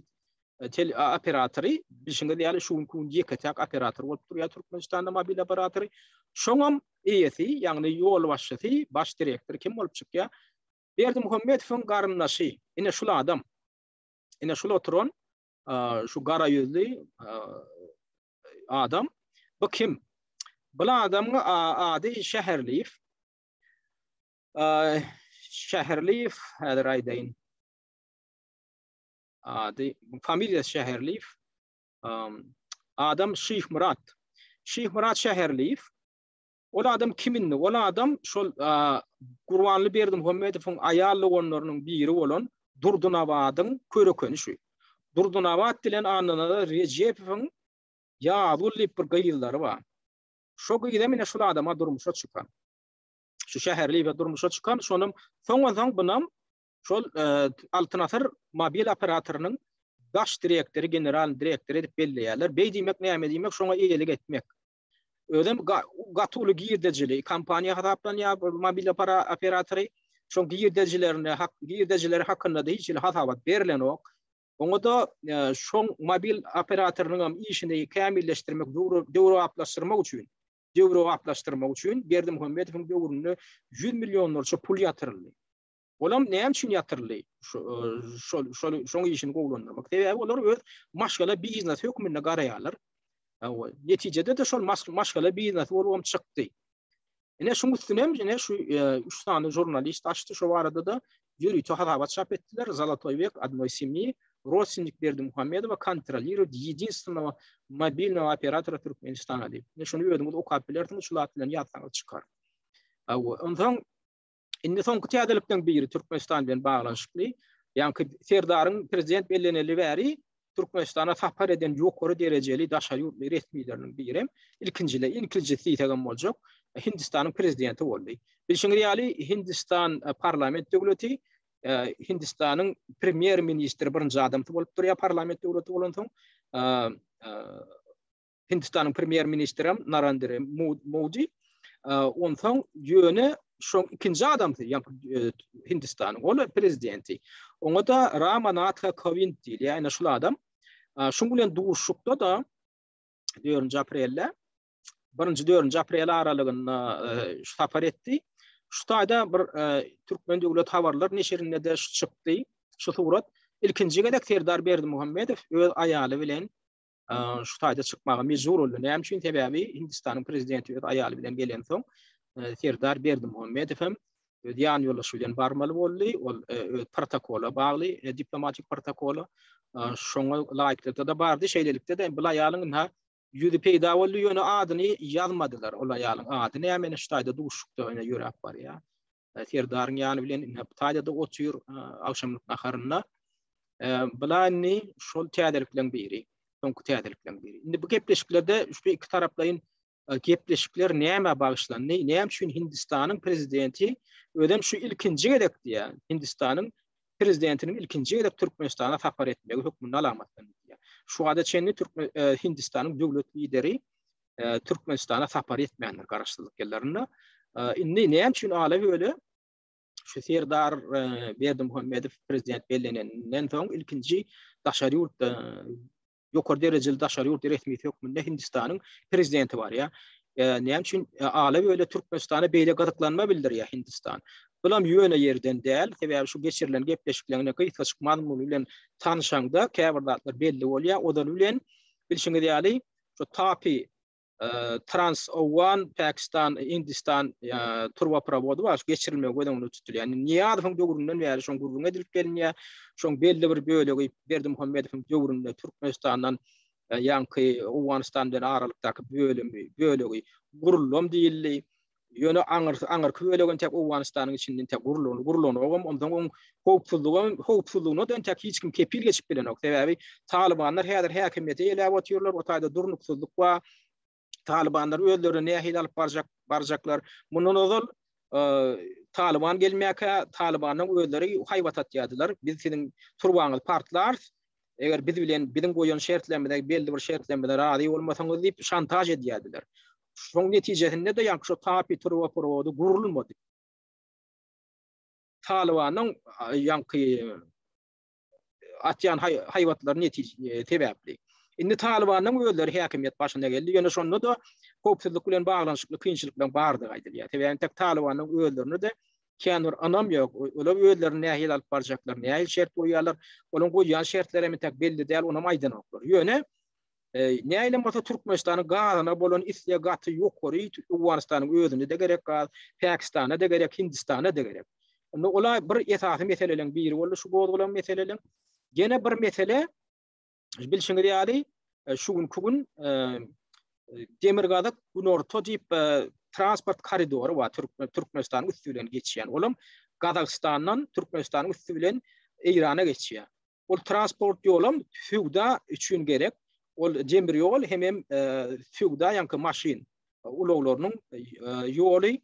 tel operatory, bilşiňiz ýaly şu günki gün ýeke-täk operator bolup durýar Türkmenistanda mobil operatory. Şoňam eýesi, ýagny ýolbaşçysy, baş direktory kim bolup çykýar? Berdimuhamedowyň garyndaşy, ine şul adam. Ine şul oturan, şu gara ýüzli adam. Bu kim? Bu adamyň ady Şäherliýew. Şäherliýew, häzir aýdaýyn. Ady, familiýasy Şäherliýew. Adam Şyhmyrat. Şyhmyrat Şäherliýew. Ol adam kim indi? Ol adam şol Gurbanly Berdimuhamedowyň aýal doganlarynyň biri bolan Durdynabadyň körekeni şu. Durdynabat bilen Annanazar Rejepowyň Ýazgül diýip bir gyzlary bar. Şo gyzam ine şul adama durmuşa çykan. Şu Şäherliýewe durmuşa çykan, şonam soňa soň bunam şol Altyn Asyr mobil operatorynyň baş direktory, generalnyý direktory edip belleýärler. Beý diýmek näme diýmek, şoňa eýelik etmek. Özem gaty uly girdejili kompaniýa hasaplanýar bu mobil operatory. Şoň girdejilerine, hak, girdejileri hakynda-da hiç hili hasabat berlenok. Oňa-da şoň mobil operatorynyň hem işini kämilleşdirmek, döwrebaplaşdyrmak üçin, döwrebaplaşdyrmak üçin Berdimuhamedowyň döwründe ýüz millionlarça pul ýatyryldy. Olam näme üçin ýatyryldy? Şol şol şoň işini gowulandyrmak. Sebäbi olar öz maşgala biznesi hökmünde garaýarlar. Netijede-de şol maşgala biznesi bolubam çykdy. Ine şuň üstüne hem ine şu üç sany žurnalist açdy. Şo barada-da ýörite hasabat çap etdiler. Zolotoý wek odnoý semýi rodstwennik Berdimuhamedowa kontrolirowat ýedinstwennogo mobilnogo operatora Türkmenistana diýip. Ine şuny özüňiz okap bilersiňiz, şul at bilen ýazsaňyz çykar. Onsoň Indi soňky täzelikden biri Türkmenistan bilen baglanyşykly. Ýaňky Serdaryň prezident belleneli bäri Türkmenistana sapar eden ýokary derejeli daşary ýurtly resmileriniň birem, ilkinjile, ilkinjisi diýsek hem boljak, Hindistanyň prezidenti boldy. Bilşiňiz ýaly, Hindistan e, parlament döwleti, e, Hindistanyň premýer-ministri birinji adamsy bolup durýar parlament döwleti bolansoň, e, Hindistanyň premýer-ministrem Narendra Modi. Onsoň ýöne şoň ikinji adamsy, ýagny Hindistanyň ol prezidenti. Oňa-da Rama Natha Kovind diýilýär, ine şul adam. Şuň bilen duşuşykda-da 4-nji aprelde, birinji, dördünji aprel aralygynda şu sapar etdi. Şu taýda bir Türkmen döwlet habarlar neşirinde-de şu çykdy, şu surat. Ilkinji gezek Serdar Berdimuhamedow öz aýaly bilen şu taýda çykmaga mejbur boldy. Näme üçin? Sebäbi Hindistanyň prezidenti öz aýaly bilen gelensoň, Serdar Berdimuhamedow hem Öz ýan ýoldaşy bilen barmaly boldy. Ol öz protokola bagly, diplomatik protokola. Şoňa laýyklykda-da bardy. Şeýlelikde-de bu aýalyň ynha ýüzi peýda boldy, ýöne adyny ýazmadylar. Ol aýalyň ady näme, ine şu taýda duşuşykda ine ýöräp barýar. Serdaryň ýany bilen ine bu taýda-da otyr agşamlyk naharynda. Bula indi şol täzelikleriň biri, soňky täzelikleriň biri. Indi bu gepleşiklerde şu ikitaraplaýyn gepleşikler nämä bagyşlandy? Näme üçin Hindistanyň prezidenti özem şu ilkinji gezek diýýär, Hindistanyň prezidentiniň ilkinji gezek Türkmenistana sapar etmegi hökmünde alamatlandy diýýär. Şu wagta çenli Türkmen Hindistanyň döwlet lideri Türkmenistana sapar etmändir garaşsyzlyk ýyllarynda. Indi näme üçin ala-böle şu Serdar Berdimuhamedow prezident bellenenden soň ilkinji daşary ýurt ýokary derejeli daşary ýurt resmisi hökmünde Hindistanyň prezidenti barýar. Näme üçin ala-böle Türkmenistana beýle gyzyklanma bildirýär Hindistan? Bulam ýöne ýerden däl, sebäbi şu geçirilen gepleşikleň gysgajyk mazmuny bilen tanyşaňda käbir zatlar belli bolýar. Ozaly bilen bilşiňiz ýaly, şu TAPI Trans Owgan, Pakistan, Hindistan turbaprowody bar, şu geçirilmegi göz öňünde tutulýar. Indi Nyýazowyň döwründen bäri şoň gürrüňi edilip gelinýär. Şoň belli bir bölegi Berdimuhamedowyň döwründe Türkmenistandan ýaňky Owganystan bilen aralykdaky bölümi, bölegi guruldam diýildi. Ýöne aňyrsy, aňyrky bölegi entek Owganystanyň içinde entek gurlan, gurlanogam, onsoň oň howpsuzlygam, howpsuzlygyna-da entek hiç kim kepil geçip bilenok. Sebäbi talybanlar häzir häkimiýeti eýeläp otyrlar, o taýda durnuksyzlyk bar. Talybanlar özlerini nähili alyp barjak, barjaklar. Mundan ozal Talyban gelmäkä Talybanyň özleri haýbat atýardylar. Biz siziň turbaňyzy partlarys. Eger biz bilen biziň goýan şertlerimize, belli bir şertlerimize razy bolmasaňyz diýip şantaž edýärdiler. Şoň netijesinde-de ýaňky şo TAPI turbaprowody gurulmady. Talybanyň ýaňky atýan haýbatlary netije sebäpli. Indi Talybanyň özleri häkimiýet başyna geldi. Ýöne şonda-da howpsuzlyk bilen baglanyşykly kynçylyklaryň bardygy aýdylýar. Sebäbi entek Talybanyň özlerine-de kän bir ynam ýok. Olar özlerini nähili alyp barjaklar, nähili şert goýýarlar, olaryň goýýan şertleri hem entek belli däl, onam aýdanoklar. Ýöne Nähilem bolsa Türkmenistanyň gazyna bolan isleg gaty ýokary, Owganystanyň özünde-de gerek gaz, Pakistana-da gerek, Hindistana-da gerek. Indi ola bir esasy meseleleriň biri boldy şu gozgalan meseleleň. Ýene bir mesele, bilşiňiz ýaly, şu günki gün Demirgazyk Günorta diýip transport koridory bar Türkmenistanyň üsti bilen geçýän. Olam Gazagystandan Türkmenistanyň üsti bilen Eýrana geçýär. Ol transport ýolam söwda üçin gerek. Ol demir ýol hemem söwda ýaňky maşyn ulaglarynyň ýoly.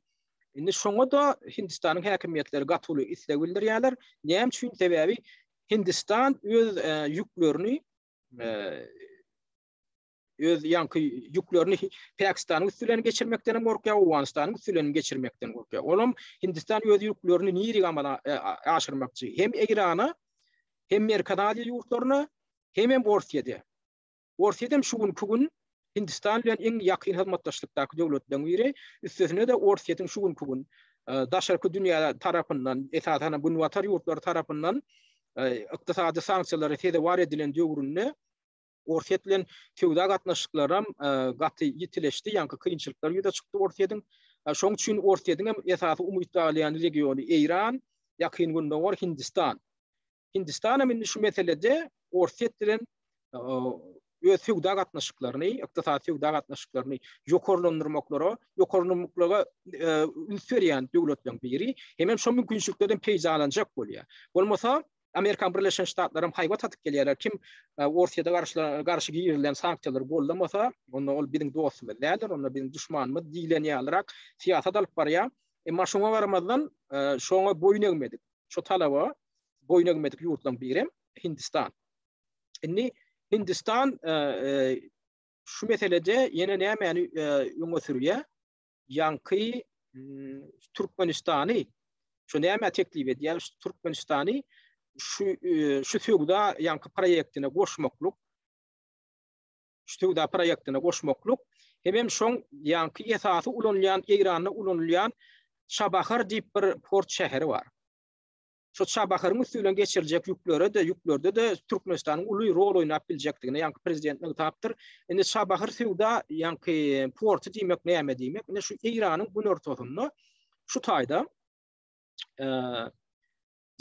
Indi şoňa-da Hindistanyň häkimiýetleri gaty uly isleg bildirýärler. Näme üçin? Sebäbi Hindistan öz ýüklerini öz ýaňky ýüklerini Pakistanyň üsti bilen geçirmekden hem gorkýar, Owganystanyň üsti bilen geçirmekden gorkýar. Olam Hindistan öz ýüklerini nirige amala e, aşyrmakçy? Hem Eýrana, hem Merkezi Aziýa ýurtlaryna, hem hem Orsýede. Orsýet hem şu günki gün Hindistan bilen iň ýakyn hyzmatdaşlykdaky döwletleriň biri. Üstesine-de Orsýetiň şu günki gün e, daşarky dünýä tarapyndan, esasan hem Günbatar ýurtlary tarapyndan e, ykdysady sanksiýalara sezewar edilen döwründe Orsýet bilen söwda gatnaşyklaram gaty ýitileşdi, ýaňky kynçylyklar ýüze çykdy Orsýetiň. Şoň üçin Orsýetiň hem esasy umyt baglaýan regiony Eýran, Ýakyn Gündogar, Hindistan. Hindistan hem indi şu meselede Orsýet bilen öz söwda gatnaşyklaryny, ykdysady söwda gatnaşyklaryny ýokarlandyrmaklara, ýokarlandyrmaklyga üns berýän döwletleriň biri. Hemem şo mümkinçiliklerden peýdalanjak bolýar. Bolmasa Amerikan Birleşen Ştatlaram haýbat atyp gelýärler. Kim Orsýete garşy garşy girizilen sanksiýalary gollamasa, onda ol biziň dostumyz däldir, onda biziň duşmanymyz diýlen ýalyrak syýasat alyp barýar. Emma şoňa garamazdan, şoňa boýun egmedik, şo talaba boýun egmedik ýurtlaryň birem Hindistan. Indi Hindistan şu meselede ýene nämäni öňe sürýär? Ýaňky Türkmenistany şu näme teklip edýär? Şu Türkmenistany şu şu söwda ýaňky proýektine goşmaklyk şu söwda proýektine goşmaklyk hemem şoň ýaňky esasy ulanylýan Eýranda ulanylýan Çabahar diýip bir port şäheri bar. Şu Çabaharyň üsti bilen geçiriljek ýüklere-de, ýüklerde-de Türkmenistanyň uly rol oýnap biljekdigini ýaňky prezident nygtapdyr. Indi Çabahar söwda ýaňky porty diýmek näme diýmek? Indi şu Eýranyň günortasynda şu taýda.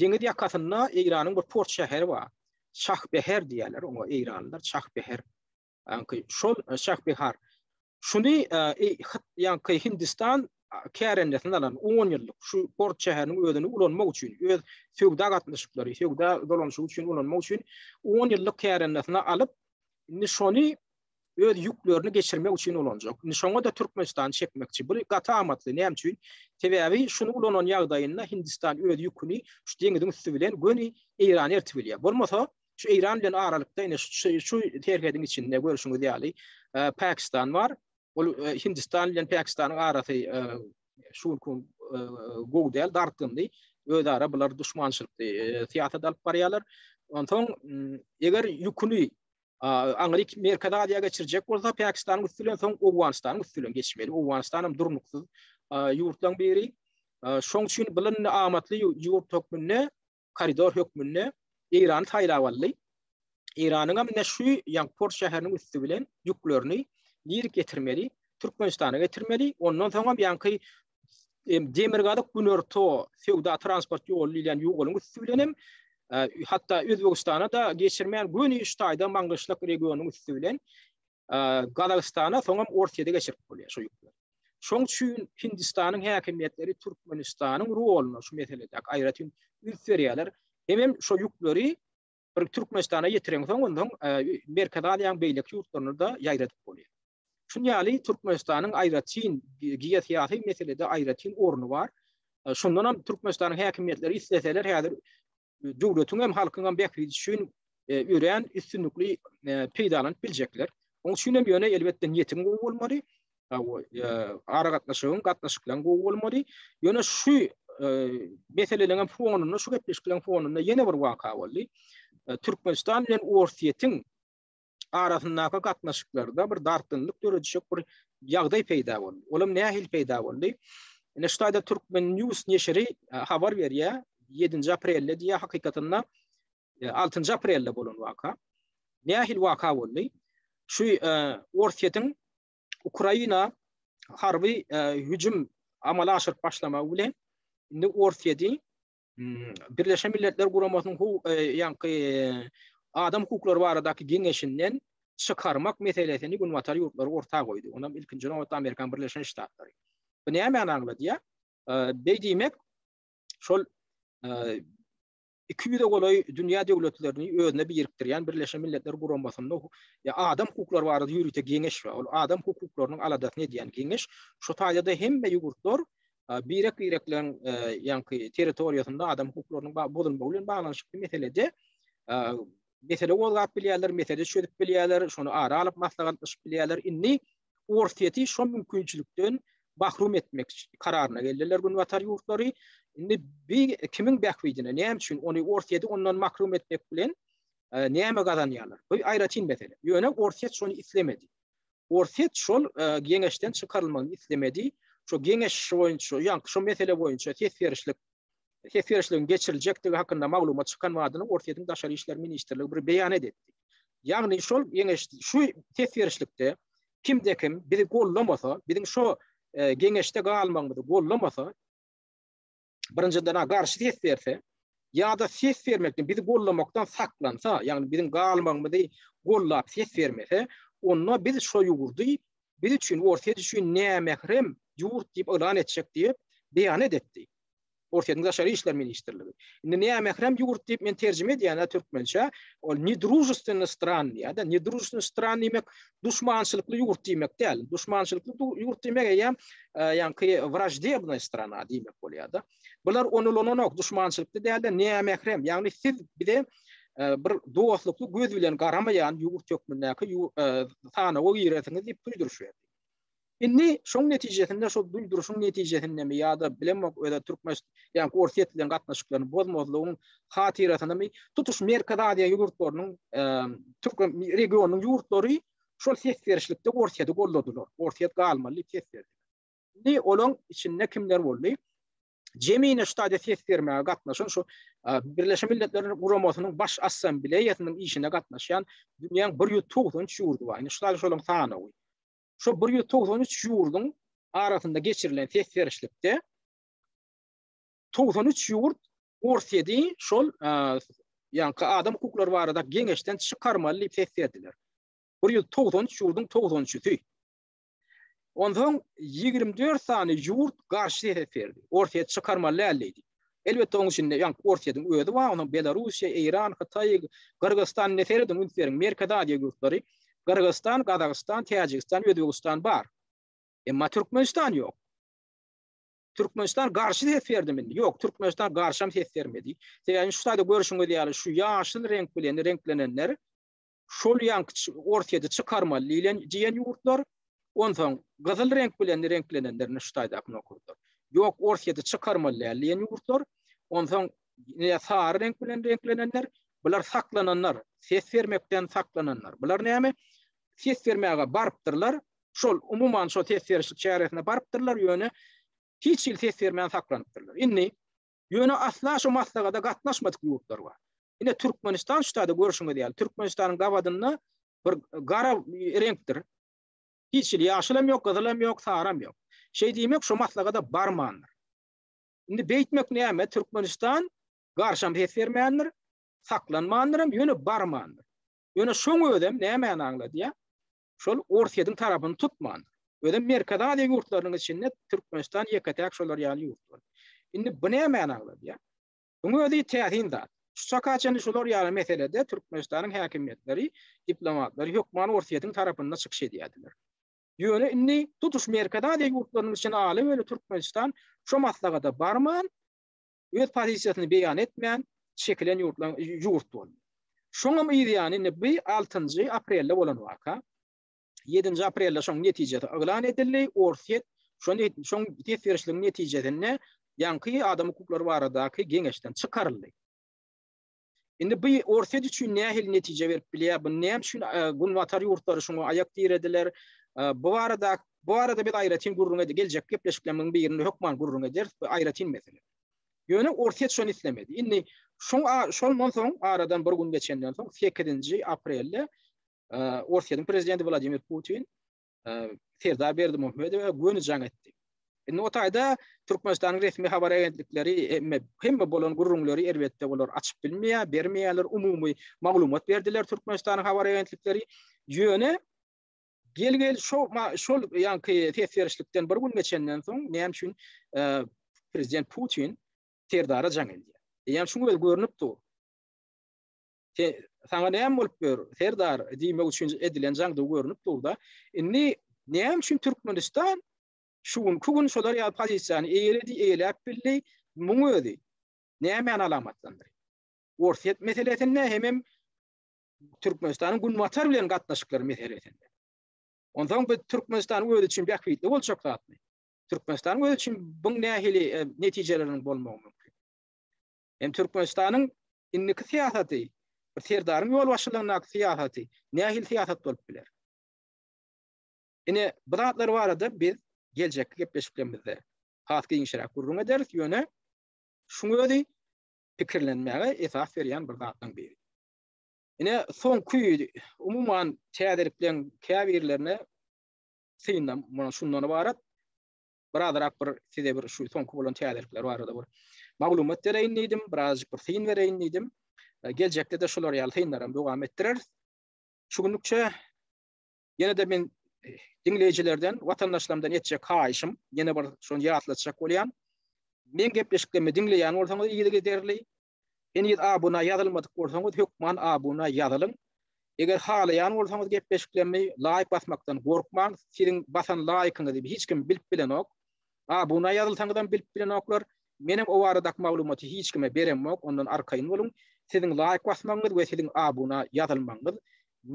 Deňiz ýakasynda Eýranyň bir port şäheri bar. Şahbeher diýýärler oňa eýranlylar, Şahbeher. Ýaňky şol Şahbehar. Şuny ýaňky Hindistan kärendesine alan 10 ýyllyk şu port şäheriniň özüni ulanmak üçin, öz söwda gatnaşyklary, söwda dolanyşygy üçin ulanmak üçin 10 ýyllyk kärendesine alyp, indi şony öz ýüklerini geçirmek üçin ulanjak. Indi şoňa-da Türkmenistany çekmekçi. Bu gaty amatly. Näme üçin? Sebäbi şuny ulanan ýagdaýynda Hindistan öz ýüküni şu deňiziň üsti bilen göni Eýrana eltip bilýär. Bolmasa, şu Eýran bilen aralykda ine şu şu serhediň içinde görşüňiz ýaly Pakistan bar. Ol Hindistan bilen Pakistanyň arasy şu gün gowy däl, dartgynly. Özara bular duşmançylykly syýasat alyp barýarlar. Onsoň eger ýüküni aňryk Merkezi Aziýa geçirjek bolsa, Pakistanyň üsti bilen soň Owganystanyň üsti bilen geçmeli. Owganystan hem durnuksyz ýurtlaryň biri. Şoň üçin bular indi amatly ýurt hökmünde, koridor hökmünde Eýrany saýlap aldy. Eýranyň hem ine şu Ýaňport şäheriniň üsti bilen ýüklerini nirek getirmeli? Türkmenistana getirmeli. Ondan soň hem ýaňky demirgazyk günorta söwda transport ýoly diýilýän ýoluň üsti bilen hem hatda Özbegistana da geçirmän göni şu taýda Maňgyşlak regionynyň üsti bilen Gazagystana soň hem Orsýete geçirip bolýar şu ýükleri. Şoň üçin Hindistanyň häkimiýetleri Türkmenistanyň roluna şu meselede aýratyn üns berýärler. Hemem şu ýükleri bir Türkmenistana ýetireňsoň ondan Merkezi Aziýanyň beýleki ýurtlaryna da ýaýradyp bolýar. Şun ýaly Türkmenistanyň aýratyn geosyýasy meselede aýratyn orny bar. Şundan hem Türkmenistanyň häkimiýetleri isleseler häzir döwletiň hem halkyň hem bähbidi üçin örän üstünlikli peýdalanyp biljekler. Onuň üçin hem ýöne elbetde niýetiň gowy bolmaly, aragatnaşygyň, gatnaşyklaryň gowy bolmaly. Ýöne şu meseleleriň hem fonunda, şu gepleşikleriň fonunda ýene bir waka boldy. Türkmenistan bilen Orsýetiň arasyndaky gatnaşyklarda bir dartgynlyk döredişek bir ýagdaý peýda boldy. Olam nähili peýda boldy? Ine şu taýda Türkmen News neşiri e, habar berýär. 7-nji aprelde diýýär, hakykatynda 6-njy e, aprelde bolan waka. Nähili waka boldy? Şu e, Orsýetiň Ukraina harby hüjüm amala aşyryp başlamagy bilen indi Orsýeti Birleşen Milletler Guramasynyň ýaňky adam hukuklary baradaky geňeşinden çykarmak meselesini Günbatar ýurtlary orta goýdy. Onam ilkinji nobatda Amerikan Birleşen Ştatlary. Bu nämäni aňladýar? Beý diýmek, şol 200-e golaý dünýä döwletlerini özüne birikdirýän Birleşen Milletler Guramasynda adam hukuklary barada ýörite geňeş bar. Ol adam hukuklarynyň aladasyny edýän geňeş. Şu taýda hemme ýurtlar birek-birekleriň ýaňky territoriýasynda adam hukuklarynyň bozulmagy bilen baglanyşykly meselede mesele gozgap bilýärler, mesele çözüp bilýärler, şony ara alyp maslahatlaşyp bilýärler. Indi Orsýeti şo mümkinçilikden mahrum etmek kararyna geldiler Günbatar ýurtlary. Indi bi kimiň bähbidine, näme üçin ony Orsýeti ondan mahrum etmek bilen näme gazanýarlar? Bu aýratyn mesele. Ýöne Orsýet şony islemedi. Orsýet şol geňeşden çykarylmagyny islemedi. Şo geňeş boýunça, ýaňky şo mesele boýunça ses berişlik ses berişligiň geçiriljekdigi hakynda maglumat çykan badyna Orsýetiň Daşary işler ministrligi bir beýanat etdi. Ýagny şol geňeş şu ses berişlikde kimde kim bizi gollamasa, biziň şo geňeşde galmagymyzy gollamasa, birinjiden garşy ses berse ýa-da ses bermekden bizi gollamakdan saklansa, ýagny biziň galmagymyzy gollap ses bermese, onda biz şo ýurdy biz üçin, Orsýet üçin nämährem ýurt diýip yglan etjek diýip beýanat etdi. Orsýetiň Daşary işler ministrligi. Indi nämährem ýurt diýip men terjime edýän-ä türkmençe, ol nedružestwennyý stran diýýär-de. Nedružestwennyý stran diýmek duşmançylykly ýurt diýmek däl. Duşmançylykly ýurt diýmek eýýäm ýaňky wraždebnaý strana diýmek bolýar-da. Bular ony ulananok, duşmançylykly däl-de nämährem, ýagny siz bize bir dostlukly göz bilen garamaýan ýurt hökmündäki sanawa girersiňiz diýip duýduryş berdi. Indi şoň netijesinde şol duýduryşyň netijesindemi ýa-da bilemok özi türkmen ýa-da Orsýet bilen gatnaşyklaryny bozmazlygyň hatyrasynamy tutuş Merkezi Aziýa ýurtlarynyň türkmen regionynyň ýurtlary şol ses berişlikde Orsýeti goldadylar. Orsýet galmaly diýip ses berdiler. Indi olaň içinde kimler boldy? Jemine şu taýda ses bermäge gatnaşan şu Birleşen Milletler Guramasynyň Baş Assambleýasynyň işine gatnaşýan dünýäň 193 ýurdy bar. Indi şu taýda şolaryň sanawy. Şu 193 ýurduň arasynda geçirilen ses berişlikde. 93 ýurt Orsýeti şol ýaňky adam hukuklary barada geňeşden çykarmaly diýip ses berdiler. 193 ýurduň 93-üsi. Onsoň 24 sany ýurt garşy ses berdi. Orsýet çykarmaly däl diýdi. Elbetde onuň içinde ýaňky Orsýetiň özi bar, onuň Belarusiýa, Eýran, Hytaý, Gyrgyzystan indi serediň üns beriň, Merkezi Aziýa ýurtlary, Gyrgyzystan, Gazagystan, Täjigistan, Özbegistan bar. Emma Türkmenistan ýok. Türkmenistan garşy ses berdimi indi? Ýok, Türkmenistan garşam ses bermedi. Sebäbi şu taýda görşüňiz ýaly şu ýaşyl reňk bilen reňklenenler şol ýaňky Orsýeti çykarmaly diýlen diýen ýurtlar, onsoň gyzyl reňk bilen reňklenenler ine şu taýdaky nokatlar. Ýok, Orsýeti çykarmaly däl diýen ýurtlar, onsoň ine sary reňk bilen reňklenenler, bular saklananlar, ses bermekden saklananlar. Bular näme? Ses bermäge barypdyrlar, şol umuman şol ses berişlik çäresine barypdyrlar, ýöne hiç hili ses bermän saklanypdyrlar. Indi ýöne asla şu maslahata gatnaşmadyk ýurtlar bar. Ine Türkmenistan şu taýda görşüňiz ýaly, Türkmenistanyň gabadynda bir gara reňkdir. Hiç hili ýaşylam ýok, gyzylam ýok, saram ýok. Şeý diýmek şu maslahata barmandyr. Indi beýtmek näme? Türkmenistan garşam ses bermändir, saklanmandyram, ýöne barmandyr. Ýöne şoň özem nämäni aňladýar? Şol Orsýetiň tarapyny tutmandyr. Özem Merkezi Aziýa ýurtlarynyň içinde Türkmenistan ýeke-täk şolar ýaly ýurt boldy. Indi bu nämäni aňladýar? Muň özi täsin zat. Şu çaka çenli şular ýaly meselede Türkmenistanyň häkimiýetleri, diplomatlary hökman Orsýetiň tarapynda çykyş edýärdiler. Ýöne indi tutuş Merkezi Aziýa ýurtlarynyň içinde ala-böle Türkmenistan şo maslahata barman, öz pozisiýasyny beýan etmän çekilen ýurtlaryň ýurt boldy. Şoňam yz ýany indi bu altynjy aprelde bolan waka. Ýedinji aprelde şoň netijesi yglan edildi. Orsýet şony şoň ses berişligiň netijesinde ýaňky adam hukuklary baradaky geňeşden çykaryldy. Indi bu Orsýet üçin nähili netije berip bilýär? Bu näme üçin günbatar ýurtlary şoňa aýak dirediler? Bu barada bu barada biz aýratyn gürrüň edip geljek gepleşiklerimiziň birinde hökman gürrüň ederis. Bu aýratyn mesele. Ýöne Orsýet şony islemedi. Indi şoň şondan soň aradan bir gün geçenden soň 8-nji aprelde Orsýetiň prezidenti Wladimir Putin Serdar Berdimuhamedowa göni jaň etdi. Indi o taýda Türkmenistanyň resmi habar agentlikleri hemme hemme bolan gürrüňleri erbetde olar açyp bilmeýär, bermeýärler, umumy maglumat berdiler Türkmenistanyň habar agentlikleri. Ýöne gel-gel şo şol ýaňky ses berişlikden bir gün geçenden soň näme üçin prezident Putin Serdara jaň edýär. Eýýäm şuň özi görnüp dur. Se, saňa näme bolup ýör, Serdar diýmek üçin edilen jaňdygy görnüp dur-da. Indi näme üçin Türkmenistan şu günki gün şolar ýaly pozisiýany eýeledi, eýeläp bildi? Muň özi nämäni alamatlandyrýar? Orsýet meselesinde hemem Türkmenistanyň Günbatar bilen gatnaşyklary meselesinde. Onsoň bu Türkmenistanyň özi üçin bähbitli boljak zatmy? Türkmenistanyň özi üçin buň nähili e, netijeleriniň bolmagy mümkin? Hem Türkmenistanyň indiki syýasaty, bir Serdaryň ýolbaşçylygyndaky syýasaty nähili syýasat bolup biler? Ine, bu zatlar barada biz geljekki gepleşiklerimizde has giňişräk gürrüň ederis, ýöne şuň özi pikirlenmäge esas berýän bir zatlaryň biri. Ine, soňky umuman täzelikleriň käbirlerine synlam şundan ybarat. Birazrak bir size bir şu soňky bolan täzelikler barada bir maglumat bereýin diýdim, birazjyk bir syn bereýin diýdim. Geljekde-de şular ýaly synlaram dowam etdireris. Şu günlükçe ýene-de men diňleýjilerden, watandaşlarymdan etjek haýyşym, ýene bir şony ýatlatjak bolýan. Meň gepleşiklerimi diňleýän bolsaňyz yzygiderli, Heniz abuna ýazylmadyk bolsaňyz hökman abuna ýazylyň. Eger halaýan bolsaňyz gepleşiklerimi laýk basmakdan gorkmaň. Siziň basan laýkyňyzy hiç kim bilip bilenok. Abuna ýazylsaňyzam bilip bilenoklar. Menem o baradaky maglumaty hiç kime beremok, ondan arkaýyn boluň. Siziň laýk basmagyňyz we siziň abuna ýazylmagyňyz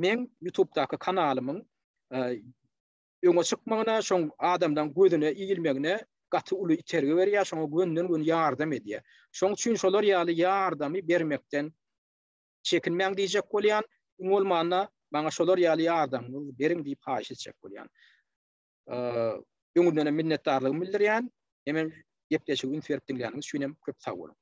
meň ýutubdaky kanalymyň öňe çykmagyna, şoň adamlaň gözüne ilmegine gaty uly itergi berýär, şoňa gönden-göni ýardam edýär. Şoň üçin şolar ýaly ýardamy bermekden çekinmäň diýjek bolýan, iň bolmanda maňa şolar ýaly ýardamyňyzy beriň diýip haýyş etjek bolýan. Öňünden hem minnetdarlygymy bildirýän, hemem gepleşigi üns berip diňläniňiz üçin hem köp sag boluň.